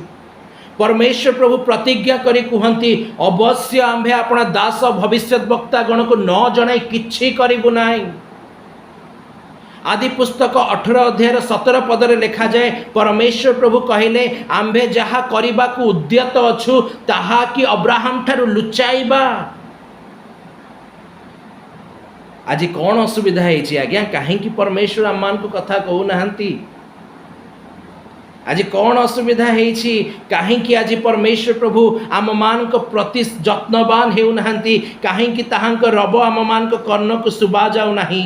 ପରମେଶ୍ୱର ପ୍ରଭୁ ପ୍ରତିଜ୍ଞା କରି କୁହନ୍ତି, ଅବଶ୍ୟ ଆମ୍ଭେ ଆପଣା ଦାସ ଭବିଷ୍ୟତ ବକ୍ତା ଗଣକୁ ନ ଜଣାଇ କିଛି କରିବୁ ନାହିଁ। ଆଦି ପୁସ୍ତକ 18 ଅଧ୍ୟାୟର 17 ପଦରେ ଲେଖାଯାଏ, ପରମେଶ୍ୱର ପ୍ରଭୁ କହିଲେ, ଆମ୍ଭେ ଯାହା କରିବାକୁ ଉଦ୍ୟତ ଅଛୁ ତାହା କି ଅବ୍ରାହମ ଠାରୁ ଲୁଚାଇବା? ଆଜି କ'ଣ ଅସୁବିଧା ହେଇଛି ଆଜ୍ଞା? କାହିଁକି ପରମେଶ୍ୱର ଆମମାନଙ୍କୁ କଥା କହୁନାହାନ୍ତି? ଆଜି କ'ଣ ଅସୁବିଧା ହେଇଛି? କାହିଁକି ଆଜି ପରମେଶ୍ୱର ପ୍ରଭୁ ଆମମାନଙ୍କ ପ୍ରତି ଯତ୍ନବାନ ହେଉନାହାନ୍ତି? କାହିଁକି ତାହାଙ୍କ ରବ ଆମମାନଙ୍କ କର୍ଣ୍ଣକୁ ଶୁଭା ଯାଉନାହିଁ?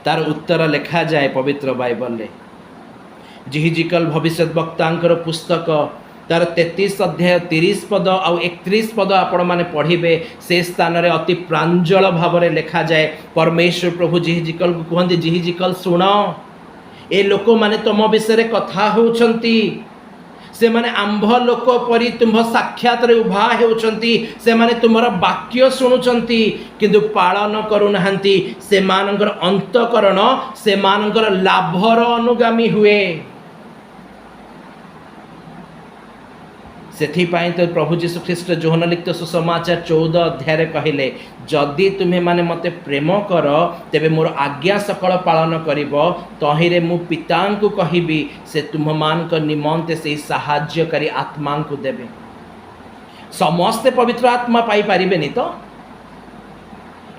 ତାର ଉତ୍ତର ଲେଖାଯାଏ ପବିତ୍ର ବାଇବଲରେ। ଯିହିଜିକଲ ଭବିଷ୍ୟତ ବକ୍ତାଙ୍କର ପୁସ୍ତକ ତାର 33 ଅଧ୍ୟାୟ 30 ପଦ ଆଉ 31 ପଦ ଆପଣମାନେ ପଢ଼ିବେ। ସେ ସ୍ଥାନରେ ଅତି ପ୍ରାଞ୍ଜଳ ଭାବରେ ଲେଖାଯାଏ, ପରମେଶ୍ୱର ପ୍ରଭୁ ଯିହିଜିକଲକୁ କୁହନ୍ତି, ଯିହିଜିକଲ ଶୁଣ, ଏ ଲୋକମାନେ ତୁମ ବିଷୟରେ କଥା ହେଉଛନ୍ତି। ସେମାନେ ଆମ୍ଭ ଲୋକ ପରି ତୁମ୍ଭ ସାକ୍ଷାତରେ ଉଭା ହେଉଛନ୍ତି। ସେମାନେ ତୁମର ବାକ୍ୟ ଶୁଣୁଛନ୍ତି, କିନ୍ତୁ ପାଳନ କରୁନାହାନ୍ତି। ସେମାନଙ୍କର ଅନ୍ତଃକରଣ ସେମାନଙ୍କର ଲାଭର ଅନୁଗାମୀ ହୁଏ। ସେଥିପାଇଁ ତ ପ୍ରଭୁ ଯୀଶୁ ଖ୍ରୀଷ୍ଟ ଯୋହନ ଲିଖିତ ସୁସମାଚାର 14 ଅଧ୍ୟାୟରେ କହିଲେ, ଯଦି ତୁମେମାନେ ମୋତେ ପ୍ରେମ କର, ତେବେ ମୋର ଆଜ୍ଞା ସକଳ ପାଳନ କରିବ। ତହିଁରେ ମୁଁ ପିତାଙ୍କୁ କହିବି, ସେ ତୁମମାନଙ୍କ ନିମନ୍ତେ ସେଇ ସାହାଯ୍ୟକାରୀ ଆତ୍ମାଙ୍କୁ ଦେବେ। ସମସ୍ତେ ପବିତ୍ର ଆତ୍ମା ପାଇପାରିବେନି ତ?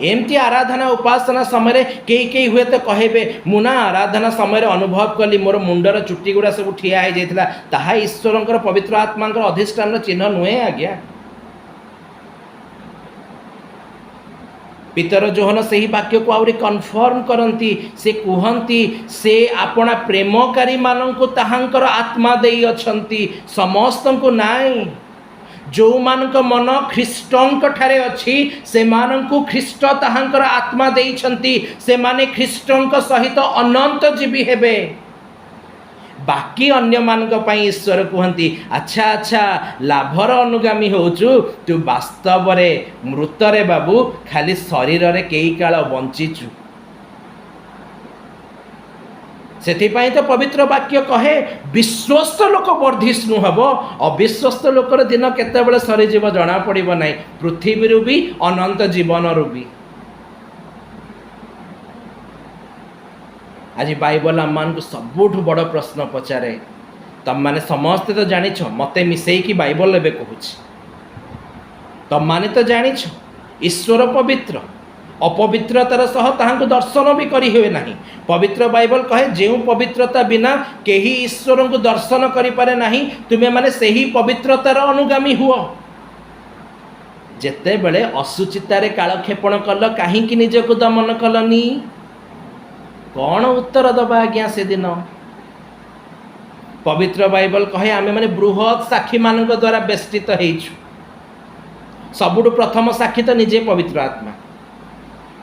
ଏମିତି ଆରାଧନା ଉପାସନା ସମୟରେ କେହି କେହି ହୁଏତ କହିବେ, ମୁଁ ନା ଆରାଧନା ସମୟରେ ଅନୁଭବ କଲି ମୋର ମୁଣ୍ଡର ଚୁଟି ଗୁଡ଼ା ସବୁ ଠିଆ ହେଇଯାଇଥିଲା। ତାହା ଈଶ୍ୱରଙ୍କର ପବିତ୍ର ଆତ୍ମାଙ୍କର ଅଧିଷ୍ଠାନର ଚିହ୍ନ ନୁହେଁ ଆଜ୍ଞା। ପିତର ଯୋହନ ସେହି ବାକ୍ୟକୁ ଆହୁରି କନଫର୍ମ କରନ୍ତି। ସେ କୁହନ୍ତି, ସେ ଆପଣା ପ୍ରେମକାରୀମାନଙ୍କୁ ତାହାଙ୍କର ଆତ୍ମା ଦେଇଅଛନ୍ତି, ସମସ୍ତଙ୍କୁ ନାଇଁ। ଯେଉଁମାନଙ୍କ ମନ ଖ୍ରୀଷ୍ଟଙ୍କ ଠାରେ ଅଛି, ସେମାନଙ୍କୁ ଖ୍ରୀଷ୍ଟ ତାହାଙ୍କର ଆତ୍ମା ଦେଇଛନ୍ତି। ସେମାନେ ଖ୍ରୀଷ୍ଟଙ୍କ ସହିତ ଅନନ୍ତ ଜୀବୀ ହେବେ। ବାକି ଅନ୍ୟମାନଙ୍କ ପାଇଁ ଈଶ୍ୱର କୁହନ୍ତି, ଆଚ୍ଛା ଆଚ୍ଛା, ଲାଭର ଅନୁଗାମୀ ହେଉଛୁ ତୁ, ବାସ୍ତବରେ ମୃତରେ ବାବୁ, ଖାଲି ଶରୀରରେ କେଇ କାଳ ବଞ୍ଚିଛୁ। ସେଥିପାଇଁ ତ ପବିତ୍ର ବାକ୍ୟ କହେ, ବିଶ୍ୱସ୍ତ ଲୋକ ବର୍ଦ୍ଧିଷ୍ଣୁ ହେବ, ଅବିଶ୍ୱସ୍ତ ଲୋକର ଦିନ କେତେବେଳେ ସରିଯିବ ଜଣାପଡ଼ିବ ନାହିଁ, ପୃଥିବୀରୁ ବି ଅନନ୍ତ ଜୀବନରୁ ବି। ଆଜି ବାଇବଲ ଆମମାନଙ୍କୁ ସବୁଠୁ ବଡ଼ ପ୍ରଶ୍ନ ପଚାରେ। ତମମାନେ ସମସ୍ତେ ତ ଜାଣିଛ, ମୋତେ ମିଶେଇକି ବାଇବଲ ଏବେ କହୁଛି, ତମମାନେ ତ ଜାଣିଛ ଈଶ୍ୱର ପବିତ୍ର, ଅପବିତ୍ରତାର ସହ ତାହାଙ୍କୁ ଦର୍ଶନ ବି କରି ହୁଏ ନାହିଁ। ପବିତ୍ର ବାଇବଲ କହେ, ଯେଉଁ ପବିତ୍ରତା ବିନା କେହି ଈଶ୍ୱରଙ୍କୁ ଦର୍ଶନ କରିପାରେ ନାହିଁ, ତୁମେମାନେ ସେହି ପବିତ୍ରତାର ଅନୁଗାମୀ ହୁଅ। ଯେତେବେଳେ ଅଶୁଚିତାରେ କାଳକ୍ଷେପଣ କଲ, କାହିଁକି ନିଜକୁ ଦମନ କଲନି? କ'ଣ ଉତ୍ତର ଦେବା ଆଜ୍ଞା ସେଦିନ? ପବିତ୍ର ବାଇବଲ କହେ ଆମେମାନେ ବୃହତ୍ ସାକ୍ଷୀମାନଙ୍କ ଦ୍ୱାରା ବେଷ୍ଟିତ ହେଇଛୁ। ସବୁଠୁ ପ୍ରଥମ ସାକ୍ଷୀ ତ ନିଜେ ପବିତ୍ର ଆତ୍ମା।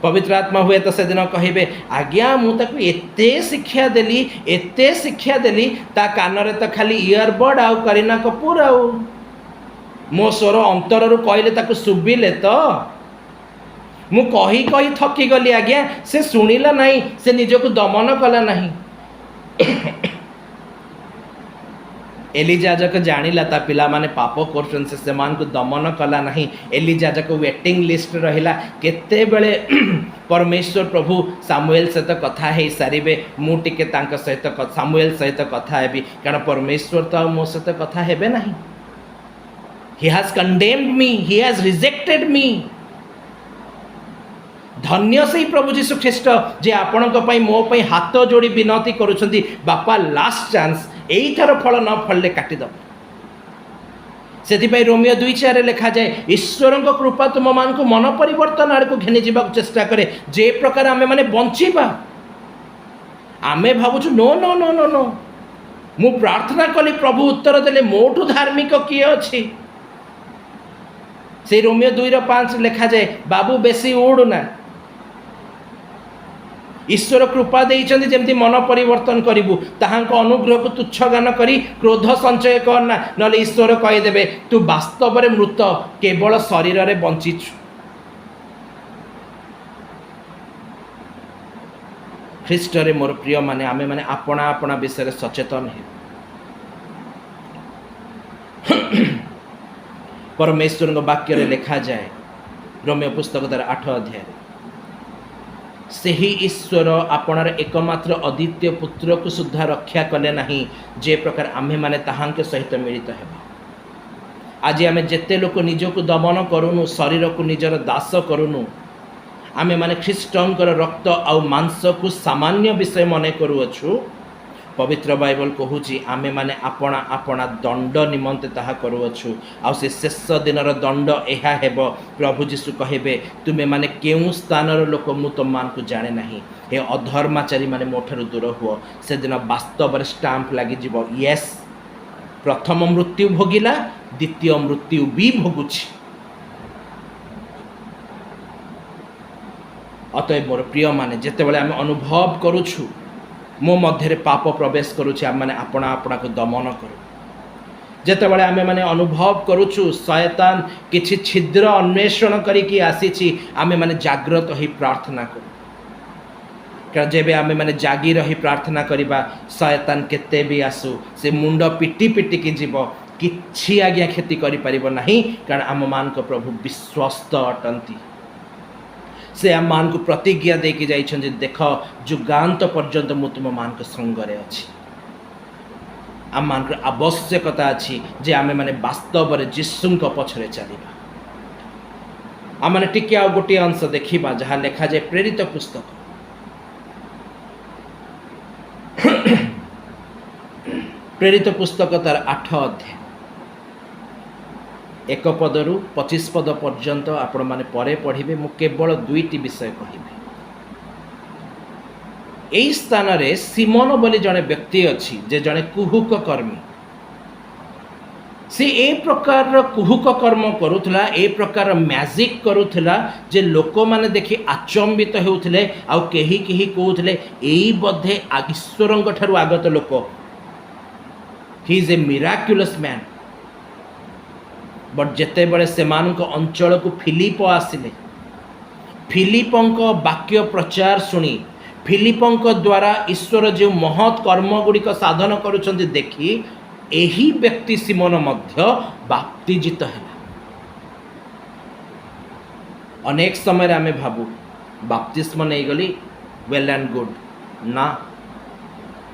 ପବିତ୍ର ଆତ୍ମା ହୁଏତ ସେଦିନ କହିବେ, ଆଜ୍ଞା ମୁଁ ତାକୁ ଏତେ ଶିକ୍ଷା ଦେଲି, ଏତେ ଶିକ୍ଷା ଦେଲି, ତା କାନରେ ତ ଖାଲି ଇୟରବଡ଼ ଆଉ କରିନା କପୁର, ଆଉ ମୋ ସ୍ୱର ଅନ୍ତରରୁ କହିଲେ ତାକୁ ଶୁଭିଲେ ତ? ମୁଁ କହି କହି ଥକିଗଲି ଆଜ୍ଞା, ସେ ଶୁଣିଲା ନାହିଁ, ସେ ନିଜକୁ ଦମନ କଲା ନାହିଁ। ଏଲି ଯାଜକ ଜାଣିଲା ତା ପିଲାମାନେ ପାପ କରୁଛନ୍ତି, ସେ ସେମାନଙ୍କୁ ଦମନ କଲା ନାହିଁ। ଏଲି ଯାଜକ ୱେଟିଂ ଲିଷ୍ଟରେ ରହିଲା, କେତେବେଳେ ପରମେଶ୍ୱର ପ୍ରଭୁ ସାମୁଏଲ ସହିତ କଥା ହେଇସାରିବେ, ମୁଁ ଟିକେ ତାଙ୍କ ସହିତ ସାମୁଏଲ ସହିତ କଥା ହେବି, କାରଣ ପରମେଶ୍ୱର ତ ଆଉ ମୋ ସହିତ କଥା ହେବେ ନାହିଁ। He has condemned me, he has rejected me. ଧନ୍ୟ ସେଇ ପ୍ରଭୁ ଯୀଶୁ ଖ୍ରୀଷ୍ଟ ଯେ ଆପଣଙ୍କ ପାଇଁ ମୋ ପାଇଁ ହାତ ଯୋଡ଼ି ବିନତି କରୁଛନ୍ତି, ବାପା ଲାଷ୍ଟ ଚାନ୍ସ, ଏଇଥର ଫଳ ନ ଫଳିଲେ କାଟିଦେବ। ସେଥିପାଇଁ ରୋମୀୟ 2:4 ଲେଖାଯାଏ, ଈଶ୍ୱରଙ୍କ କୃପା ତୁମମାନଙ୍କୁ ମନ ପରିବର୍ତ୍ତନ ଆଡ଼କୁ ଘେନି ଯିବାକୁ ଚେଷ୍ଟା କରେ, ଯେ ପ୍ରକାର ଆମେମାନେ ବଞ୍ଚିବା। ଆମେ ଭାବୁଛୁ no no no no no, ମୁଁ ପ୍ରାର୍ଥନା କଲି, ପ୍ରଭୁ ଉତ୍ତର ଦେଲେ, ମୋଠୁ ଧାର୍ମିକ କିଏ ଅଛି? ସେଇ ରୋମୀୟ 2:5 ଲେଖାଯାଏ, ବାବୁ ବେଶୀ ଉଡ଼ୁନା, ଈଶ୍ୱର କୃପା ଦେଇଛନ୍ତି ଯେମିତି ମନ ପରିବର୍ତ୍ତନ କରିବୁ, ତାହାଙ୍କ ଅନୁଗ୍ରହକୁ ତୁଚ୍ଛ ଜ୍ଞାନ କରି କ୍ରୋଧ ସଞ୍ଚୟ କରନା, ନହେଲେ ଈଶ୍ୱର କହିଦେବେ ତୁ ବାସ୍ତବରେ ମୃତ, କେବଳ ଶରୀରରେ ବଞ୍ଚିଛୁ। ଖ୍ରୀଷ୍ଟରେ ମୋର ପ୍ରିୟମାନେ, ଆମେମାନେ ଆପଣା ଆପଣା ବିଷୟରେ ସଚେତନ ହେବୁ। ପରମେଶ୍ୱରଙ୍କ ବାକ୍ୟରେ ଲେଖାଯାଏ ରୋମୀୟ ପୁସ୍ତକ ତାର 8 ଅଧ୍ୟାୟରେ, ସେହି ଈଶ୍ୱର ଆପଣାର ଏକମାତ୍ର ଅଦ୍ୱିତୀୟ ପୁତ୍ରକୁ ସୁଦ୍ଧା ରକ୍ଷା କଲେ ନାହିଁ, ଯେ ପ୍ରକାର ଆମ୍ଭେମାନେ ତାହାଙ୍କ ସହିତ ମିଳିତ ହେବା। ଆଜି ଆମେ ଯେତେ ଲୋକ ନିଜକୁ ଦମନ କରୁନୁ, ଶରୀରକୁ ନିଜର ଦାସ କରୁନୁ, ଆମେମାନେ ଖ୍ରୀଷ୍ଟଙ୍କର ରକ୍ତ ଆଉ ମାଂସକୁ ସାମାନ୍ୟ ବିଷୟ ମନେ କରୁଅଛୁ। ପବିତ୍ର ବାଇବଲ କହୁଛି ଆମେମାନେ ଆପଣା ଆପଣା ଦଣ୍ଡ ନିମନ୍ତେ ତାହା କରୁଅଛୁ, ଆଉ ସେ ଶେଷ ଦିନର ଦଣ୍ଡ ଏହା ହେବ। ପ୍ରଭୁ ଯୀଶୁ କହିବେ, ତୁମେମାନେ କେଉଁ ସ୍ଥାନର ଲୋକ ମୁଁ ତୁମମାନଙ୍କୁ ଜାଣେ ନାହିଁ, ହେ ଅଧର୍ମାଚାରୀମାନେ ମୋ ଠାରୁ ଦୂର ହୁଅ। ସେଦିନ ବାସ୍ତବରେ ଷ୍ଟାମ୍ପ ଲାଗିଯିବ, ୟେସ୍ ପ୍ରଥମ ମୃତ୍ୟୁ ଭୋଗିଲା, ଦ୍ୱିତୀୟ ମୃତ୍ୟୁ ବି ଭୋଗୁଛି। ଅତଏବ ମୋର ପ୍ରିୟମାନେ, ଯେତେବେଳେ ଆମେ ଅନୁଭବ କରୁଛୁ ମୋ ମଧ୍ୟରେ ପାପ ପ୍ରବେଶ କରୁଛି, ଆମେମାନେ ଆପଣା ଆପଣାକୁ ଦମନ କରୁ। ଯେତେବେଳେ ଆମେମାନେ ଅନୁଭବ କରୁଛୁ ଶୟତାନ କିଛି ଛିଦ୍ର ଅନ୍ୱେଷଣ କରିକି ଆସିଛି, ଆମେମାନେ ଜାଗ୍ରତ ହୋଇ ପ୍ରାର୍ଥନା କରୁ। କାରଣ ଯେବେ ଆମେମାନେ ଜାଗି ରହି ପ୍ରାର୍ଥନା କରିବା, ଶୟତାନ କେତେ ବି ଆସୁ, ସେ ମୁଣ୍ଡ ପିଟି ପିଟିକି ଯିବ, କିଛି ଆଜ୍ଞା କ୍ଷତି କରିପାରିବ ନାହିଁ। କାରଣ ଆମମାନଙ୍କ ପ୍ରଭୁ ବିଶ୍ୱସ୍ତ ଅଟନ୍ତି। ସେ ଆମମାନଙ୍କୁ ପ୍ରତିଜ୍ଞା ଦେଇକି ଯାଇଛନ୍ତି, ଦେଖ ଯୁଗାନ୍ତ ପର୍ଯ୍ୟନ୍ତ ମୁଁ ତୁମମାନଙ୍କ ସଙ୍ଗରେ ଅଛି। ଆମମାନଙ୍କର ଆବଶ୍ୟକତା ଅଛି ଯେ ଆମେମାନେ ବାସ୍ତବରେ ଯୀଶୁଙ୍କ ପଛରେ ଚାଲିବା। ଆମମାନେ ଟିକେ ଆଉ ଗୋଟିଏ ଅଂଶ ଦେଖିବା, ଯାହା ଲେଖାଯାଏ ପ୍ରେରିତ ପୁସ୍ତକ ପ୍ରେରିତ ପୁସ୍ତକ ତାର 8 ଅଧ୍ୟାୟ 1 ପଦରୁ 25 ପଦ ପର୍ଯ୍ୟନ୍ତ ଆପଣମାନେ ପରେ ପଢ଼ିବେ। ମୁଁ କେବଳ 2ଟି ବିଷୟ କହିବି। ଏହି ସ୍ଥାନରେ ସିମୋନ ବୋଲି ଜଣେ ବ୍ୟକ୍ତି ଅଛି, ଯେ ଜଣେ କୁହୁକ କର୍ମୀ। ସେ ଏ ପ୍ରକାରର କୁହୁକ କର୍ମ କରୁଥିଲା, ଏ ପ୍ରକାରର ମ୍ୟାଜିକ୍ କରୁଥିଲା ଯେ ଲୋକମାନେ ଦେଖି ଆଚମ୍ବିତ ହେଉଥିଲେ। ଆଉ କେହି କେହି କହୁଥିଲେ ଏଇ ବୋଧେ ଈଶ୍ୱରଙ୍କ ଠାରୁ ଆଗତ ଲୋକ, he is a miraculous man. But ଯେତେବେଳେ ସେମାନଙ୍କ ଅଞ୍ଚଳକୁ ଫିଲିପ ଆସିଲେ, ଫିଲିପଙ୍କ ବାକ୍ୟ ପ୍ରଚାର ଶୁଣି, ଫିଲିପଙ୍କ ଦ୍ୱାରା ଈଶ୍ୱର ଯେଉଁ ମହତ୍ କର୍ମ ଗୁଡ଼ିକ ସାଧନ କରୁଛନ୍ତି ଦେଖି, ଏହି ବ୍ୟକ୍ତି ସିମୋନ ମଧ୍ୟ ବାପ୍ତିଜିତ ହେଲା। ଅନେକ ସମୟରେ ଆମେ ଭାବୁ ବାପ୍ତିସ୍ମ ନେଇଗଲି, ୱେଲ୍ ଆଣ୍ଡ ଗୁଡ୍। ନା,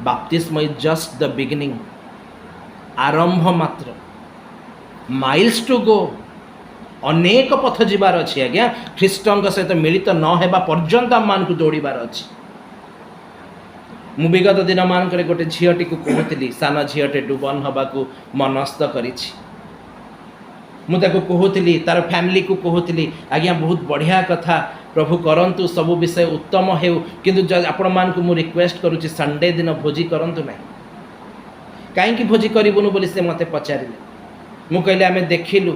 ବାପ୍ତିସ୍ମ is just the beginning, ଆରମ୍ଭ ମାତ୍ର। ମାଇଲ୍ସ ଟୁ ଗୋ, ଅନେକ ପଥ ଯିବାର ଅଛି ଆଜ୍ଞା। ଖ୍ରୀଷ୍ଟଙ୍କ ସହିତ ମିଳିତ ନ ହେବା ପର୍ଯ୍ୟନ୍ତ ଆମମାନଙ୍କୁ ଦୌଡ଼ିବାର ଅଛି। ମୁଁ ବିଗତ ଦିନମାନଙ୍କରେ ଗୋଟେ ଝିଅଟିକୁ କହୁଥିଲି, ସାନ ଝିଅଟେ ଡୁବନ ହେବାକୁ ମନସ୍ଥ କରିଛି। ମୁଁ ତାକୁ କହୁଥିଲି, ତାର ଫ୍ୟାମିଲିକୁ କହୁଥିଲି, ଆଜ୍ଞା ବହୁତ ବଢ଼ିଆ କଥା, ପ୍ରଭୁ କରନ୍ତୁ ସବୁ ବିଷୟ ଉତ୍ତମ ହେଉ, କିନ୍ତୁ ଆପଣମାନଙ୍କୁ ମୁଁ ରିକ୍ୱେଷ୍ଟ କରୁଛି, ସଣ୍ଡେ ଦିନ ଭୋଜି କରନ୍ତୁ ନାହିଁ। କାହିଁକି ଭୋଜି କରିବୁନୁ ବୋଲି ସେ ମୋତେ ପଚାରିଲେ। ମୁଁ କହିଲି, ଆମେ ଦେଖିଲୁ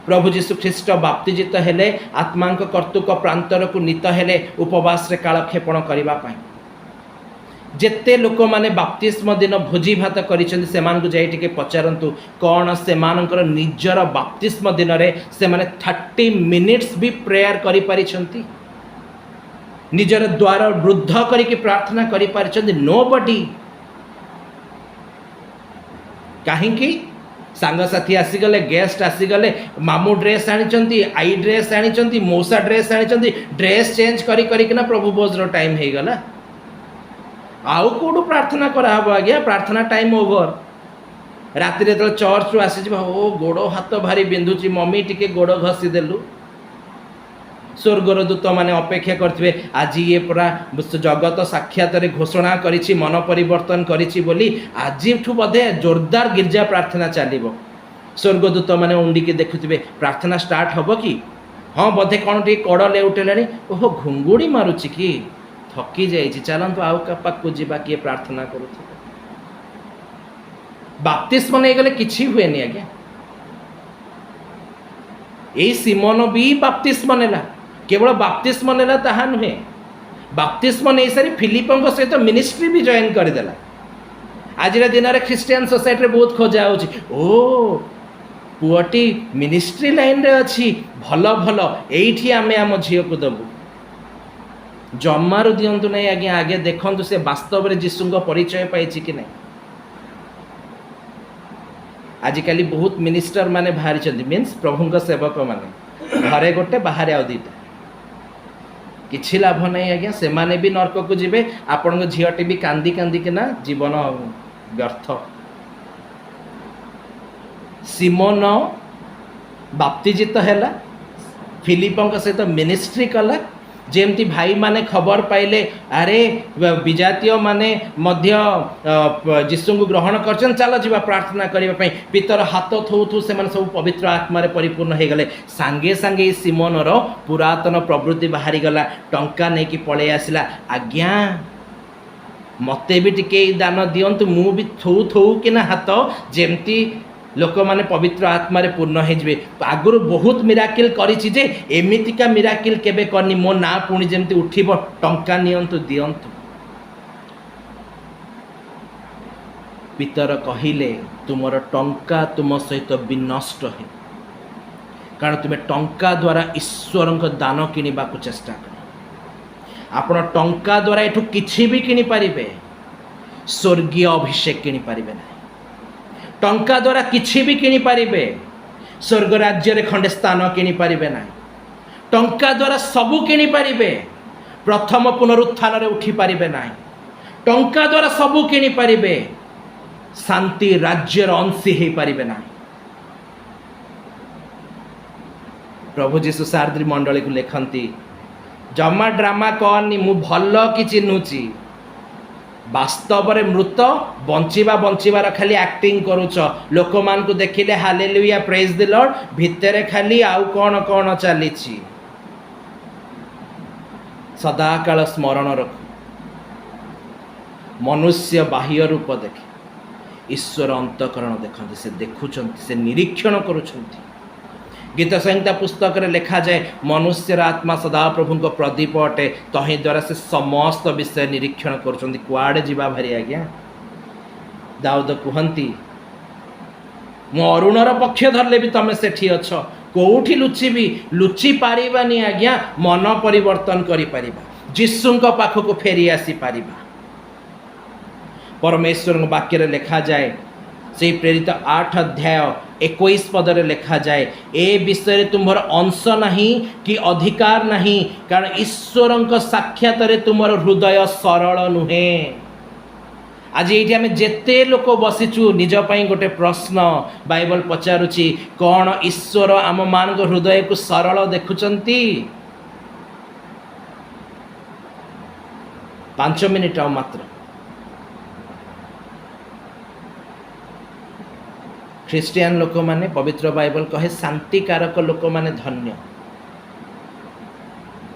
ପ୍ରଭୁ ଯୀଶୁ ଖ୍ରୀଷ୍ଟ ବାପ୍ତିଜିତ ହେଲେ, ଆତ୍ମାଙ୍କ କର୍ତ୍ତୃକ ପ୍ରାନ୍ତରକୁ ନୀତ ହେଲେ ଉପବାସରେ କାଳକ୍ଷେପଣ କରିବା ପାଇଁ। ଯେତେ ଲୋକମାନେ ବାପ୍ତିସ୍ମ ଦିନ ଭୋଜି ଭାତ କରିଛନ୍ତି, ସେମାନଙ୍କୁ ଯାଇ ଟିକେ ପଚାରନ୍ତୁ, କ'ଣ ସେମାନଙ୍କର ନିଜର ବାପ୍ତିସ୍ମ ଦିନରେ ସେମାନେ 30 ମିନିଟ୍ସ ବି ପ୍ରେୟାର କରିପାରିଛନ୍ତି? ନିଜର ଦ୍ୱାର ରୁଦ୍ଧ କରିକି ପ୍ରାର୍ଥନା କରିପାରିଛନ୍ତି? No body. କାହିଁକି? ସାଙ୍ଗସାଥି ଆସିଗଲେ, ଗେଷ୍ଟ ଆସିଗଲେ, ମାମୁଁ ଡ୍ରେସ୍ ଆଣିଛନ୍ତି, ଆଈ ଡ୍ରେସ୍ ଆଣିଛନ୍ତି, ମଉସା ଡ୍ରେସ୍ ଆଣିଛନ୍ତି। ଡ୍ରେସ୍ ଚେଞ୍ଜ କରି କରିକିନା ପ୍ରଭୁ ଭୋଜର ଟାଇମ୍ ହେଇଗଲା। ଆଉ କେଉଁଠୁ ପ୍ରାର୍ଥନା କରାହବ ଆଜ୍ଞା? ପ୍ରାର୍ଥନା ଟାଇମ୍ ଓଭର। ରାତିରେ ଯେତେବେଳେ ଚର୍ଚ୍ଚରୁ ଆସିଯିବ, ଓ ଗୋଡ଼ ହାତ ଭାରି ବିନ୍ଧୁଛି ମମି, ଟିକେ ଗୋଡ଼ ଘଷି ଦେଲୁ। ସ୍ୱର୍ଗର ଦୂତମାନେ ଅପେକ୍ଷା କରିଥିବେ, ଆଜି ଇଏ ପୁରା ଜଗତ ସାକ୍ଷାତରେ ଘୋଷଣା କରିଛି, ମନ ପରିବର୍ତ୍ତନ କରିଛି ବୋଲି, ଆଜିଠୁ ବୋଧେ ଜୋରଦାର ଗିର୍ଜା ପ୍ରାର୍ଥନା ଚାଲିବ। ସ୍ୱର୍ଗଦୂତମାନେ ଉଣ୍ଡିକି ଦେଖୁଥିବେ, ପ୍ରାର୍ଥନା ଷ୍ଟାର୍ଟ ହବ କି? ହଁ, ବୋଧେ କ'ଣ ଟିକେ କଡ଼ ଲେଉଟେଲାଣି। ଓହୋ, ଘୁଙ୍ଗୁଡ଼ି ମାରୁଛି କି, ଥକି ଯାଇଛି, ଚାଲନ୍ତୁ ଆଉ କାହା ପାଖକୁ ଯିବା, କିଏ ପ୍ରାର୍ଥନା କରୁଥିବ। ବାପ୍ତିସ୍ମ ନେଇଗଲେ କିଛି ହୁଏନି ଆଜ୍ଞା। ଏଇ ସିମନ ବି ବାପ୍ତିସ୍ମ ନେଲା। କେବଳ ବାପ୍ତିସ୍ମ ନେଲା ତାହା ନୁହେଁ, ବାପ୍ତିସ୍ମ ନେଇସାରି ଫିଲିପଙ୍କ ସହିତ ମିନିଷ୍ଟ୍ରି ବି ଜଏନ୍ କରିଦେଲା। ଆଜିର ଦିନରେ ଖ୍ରୀଷ୍ଟିଆନ ସୋସାଇଟିରେ ବହୁତ ଖୋଜା ହେଉଛି, ଓ ପୁଅଟି ମିନିଷ୍ଟ୍ରି ଲାଇନରେ ଅଛି, ଭଲ ଭଲ, ଏଇଠି ଆମେ ଆମ ଝିଅକୁ ଦେବୁ। ଜମାରୁ ଦିଅନ୍ତୁ ନାହିଁ ଆଜ୍ଞା। ଆଗେ ଦେଖନ୍ତୁ ସେ ବାସ୍ତବରେ ଯୀଶୁଙ୍କ ପରିଚୟ ପାଇଛି କି ନାହିଁ। ଆଜିକାଲି ବହୁତ ମିନିଷ୍ଟର ମାନେ ବାହାରିଛନ୍ତି, ମିନ୍ସ ପ୍ରଭୁଙ୍କ ସେବକ ମାନେ, ଘରେ ଗୋଟେ, ବାହାରେ ଆଉ ଦୁଇଟା। କିଛି ଲାଭ ନାହିଁ ଆଜ୍ଞା। ସେମାନେ ବି ନର୍କକୁ ଯିବେ, ଆପଣଙ୍କ ଝିଅଟି ବି କାନ୍ଦି କାନ୍ଦିକିନା ଜୀବନ ବ୍ୟର୍ଥ। ସିମୋନ ବାପ୍ତିଜିତ ହେଲା, ଫିଲିପଙ୍କ ସହିତ ମିନିଷ୍ଟ୍ରି କଲା। ଯେମିତି ଭାଇମାନେ ଖବର ପାଇଲେ, ଆରେ ବିଜାତୀୟ ମାନେ ମଧ୍ୟ ଯୀଶୁଙ୍କୁ ଗ୍ରହଣ କରିଛନ୍ତି, ଚାଲ ଯିବା ପ୍ରାର୍ଥନା କରିବା ପାଇଁ। ପିତର ହାତ ଥୋଉ ଥୋଉ ସେମାନେ ସବୁ ପବିତ୍ର ଆତ୍ମାରେ ପରିପୂର୍ଣ୍ଣ ହେଇଗଲେ। ସାଙ୍ଗେ ସାଙ୍ଗେ ଏଇ ସିମୋନର ପୁରାତନ ପ୍ରବୃତ୍ତି ବାହାରିଗଲା। ଟଙ୍କା ନେଇକି ପଳେଇ ଆସିଲା, ଆଜ୍ଞା ମୋତେ ବି ଟିକେ ଏଇ ଦାନ ଦିଅନ୍ତୁ, ମୁଁ ବି ଥୋଉ ଥୋଉ କିନା ହାତ, ଯେମିତି ଲୋକମାନେ ପବିତ୍ର ଆତ୍ମାରେ ପୂର୍ଣ୍ଣ ହେଇଯିବେ। ଆଗରୁ ବହୁତ ମିରାକିଲ୍ କରିଛି ଯେ, ଏମିତିକା ମିରାକିଲ୍ କେବେ କରିନି, ମୋ ନାଁ ପୁଣି ଯେମିତି ଉଠିବ, ଟଙ୍କା ନିଅନ୍ତୁ, ଦିଅନ୍ତୁ। ପିତର କହିଲେ, ତୁମର ଟଙ୍କା ତୁମ ସହିତ ବିନଷ୍ଟ ହେଉ, କାରଣ ତୁମେ ଟଙ୍କା ଦ୍ୱାରା ଈଶ୍ୱରଙ୍କ ଦାନ କିଣିବାକୁ ଚେଷ୍ଟା କର। ଆପଣ ଟଙ୍କା ଦ୍ୱାରା ଏଠୁ କିଛି ବି କିଣିପାରିବେ, ସ୍ୱର୍ଗୀୟ ଅଭିଷେକ କିଣିପାରିବେ ନାହିଁ। ଟଙ୍କା ଦ୍ୱାରା କିଛି ବି କିଣିପାରିବେ, ସ୍ୱର୍ଗ ରାଜ୍ୟରେ ଖଣ୍ଡେ ସ୍ଥାନ କିଣିପାରିବେ ନାହିଁ। ଟଙ୍କା ଦ୍ୱାରା ସବୁ କିଣିପାରିବେ, ପ୍ରଥମ ପୁନରୁତ୍ଥାନରେ ଉଠିପାରିବେ ନାହିଁ। ଟଙ୍କା ଦ୍ୱାରା ସବୁ କିଣିପାରିବେ, ଶାନ୍ତି ରାଜ୍ୟର ଅଂଶୀ ହେଇପାରିବେ ନାହିଁ। ପ୍ରଭୁ ଯୀଶୁ ସାର୍ଦ୍ରୀ ମଣ୍ଡଳୀକୁ ଲେଖନ୍ତି, ଜମା ଡ୍ରାମା କରନି, ମୁଁ ଭଲ କି ଚିହ୍ନୁଛି। ବାସ୍ତବରେ ମୃତ, ବଞ୍ଚିବା ବଞ୍ଚିବାର ଖାଲି ଆକ୍ଟିଂ କରୁଛ। ଲୋକମାନଙ୍କୁ ଦେଖିଲେ ହାଲେଲୁୟା, ପ୍ରେଜ୍ ଦି ଲର୍ଡ, ଭିତରେ ଖାଲି ଆଉ କ'ଣ କ'ଣ ଚାଲିଛି। ସଦାକାଳ ସ୍ମରଣ ରଖ, ମନୁଷ୍ୟ ବାହ୍ୟ ରୂପ ଦେଖେ, ଈଶ୍ୱର ଅନ୍ତଃକରଣ ଦେଖନ୍ତି। ସେ ଦେଖୁଛନ୍ତି, ସେ ନିରୀକ୍ଷଣ କରୁଛନ୍ତି। ଗୀତ ସଂହିତା ପୁସ୍ତକରେ ଲେଖାଯାଏ, ମନୁଷ୍ୟର ଆତ୍ମା ସଦାପ୍ରଭୁଙ୍କ ପ୍ରଦୀପ ଅଟେ, ତହିଁ ଦ୍ୱାରା ସେ ସମସ୍ତ ବିଷୟ ନିରୀକ୍ଷଣ କରୁଛନ୍ତି। କୁଆଡ଼େ ଯିବା ଭାରି ଆଜ୍ଞା? ଦାଉଦ କୁହନ୍ତି, ମୁଁ ଅରୁଣର ପକ୍ଷ ଧରିଲେ ବି ତମେ ସେଠି ଅଛ, କୋଉଠି ଲୁଚିବି? ଲୁଚି ପାରିବାନି ଆଜ୍ଞା। ମନ ପରିବର୍ତ୍ତନ କରିପାରିବା, ଯୀଶୁଙ୍କ ପାଖକୁ ଫେରି ଆସିପାରିବା। ପରମେଶ୍ୱରଙ୍କ ବାକ୍ୟରେ ଲେଖାଯାଏ, ସେଇ ପ୍ରେରିତ 8 ଅଧ୍ୟାୟ 21 ପଦରେ ଲେଖାଯାଏ, ଏ ବିଷୟରେ ତୁମ୍ଭର ଅଂଶ ନାହିଁ କି ଅଧିକାର ନାହିଁ, କାରଣ ଈଶ୍ୱରଙ୍କ ସାକ୍ଷାତରେ ତୁମର ହୃଦୟ ସରଳ ନୁହେଁ। ଆଜି ଏଇଠି ଆମେ ଯେତେ ଲୋକ ବସିଛୁ, ନିଜ ପାଇଁ ଗୋଟେ ପ୍ରଶ୍ନ ବାଇବଲ ପଚାରୁଛି, କ'ଣ ଈଶ୍ୱର ଆମମାନଙ୍କ ହୃଦୟକୁ ସରଳ ଦେଖୁଛନ୍ତି? 5 ମିନିଟ୍ ଆଉ ମାତ୍ର। ଖ୍ରୀଷ୍ଟିଆନ ଲୋକମାନେ, ପବିତ୍ର ବାଇବଲ କହେ, ଶାନ୍ତିକାରକ ଲୋକମାନେ ଧନ୍ୟ।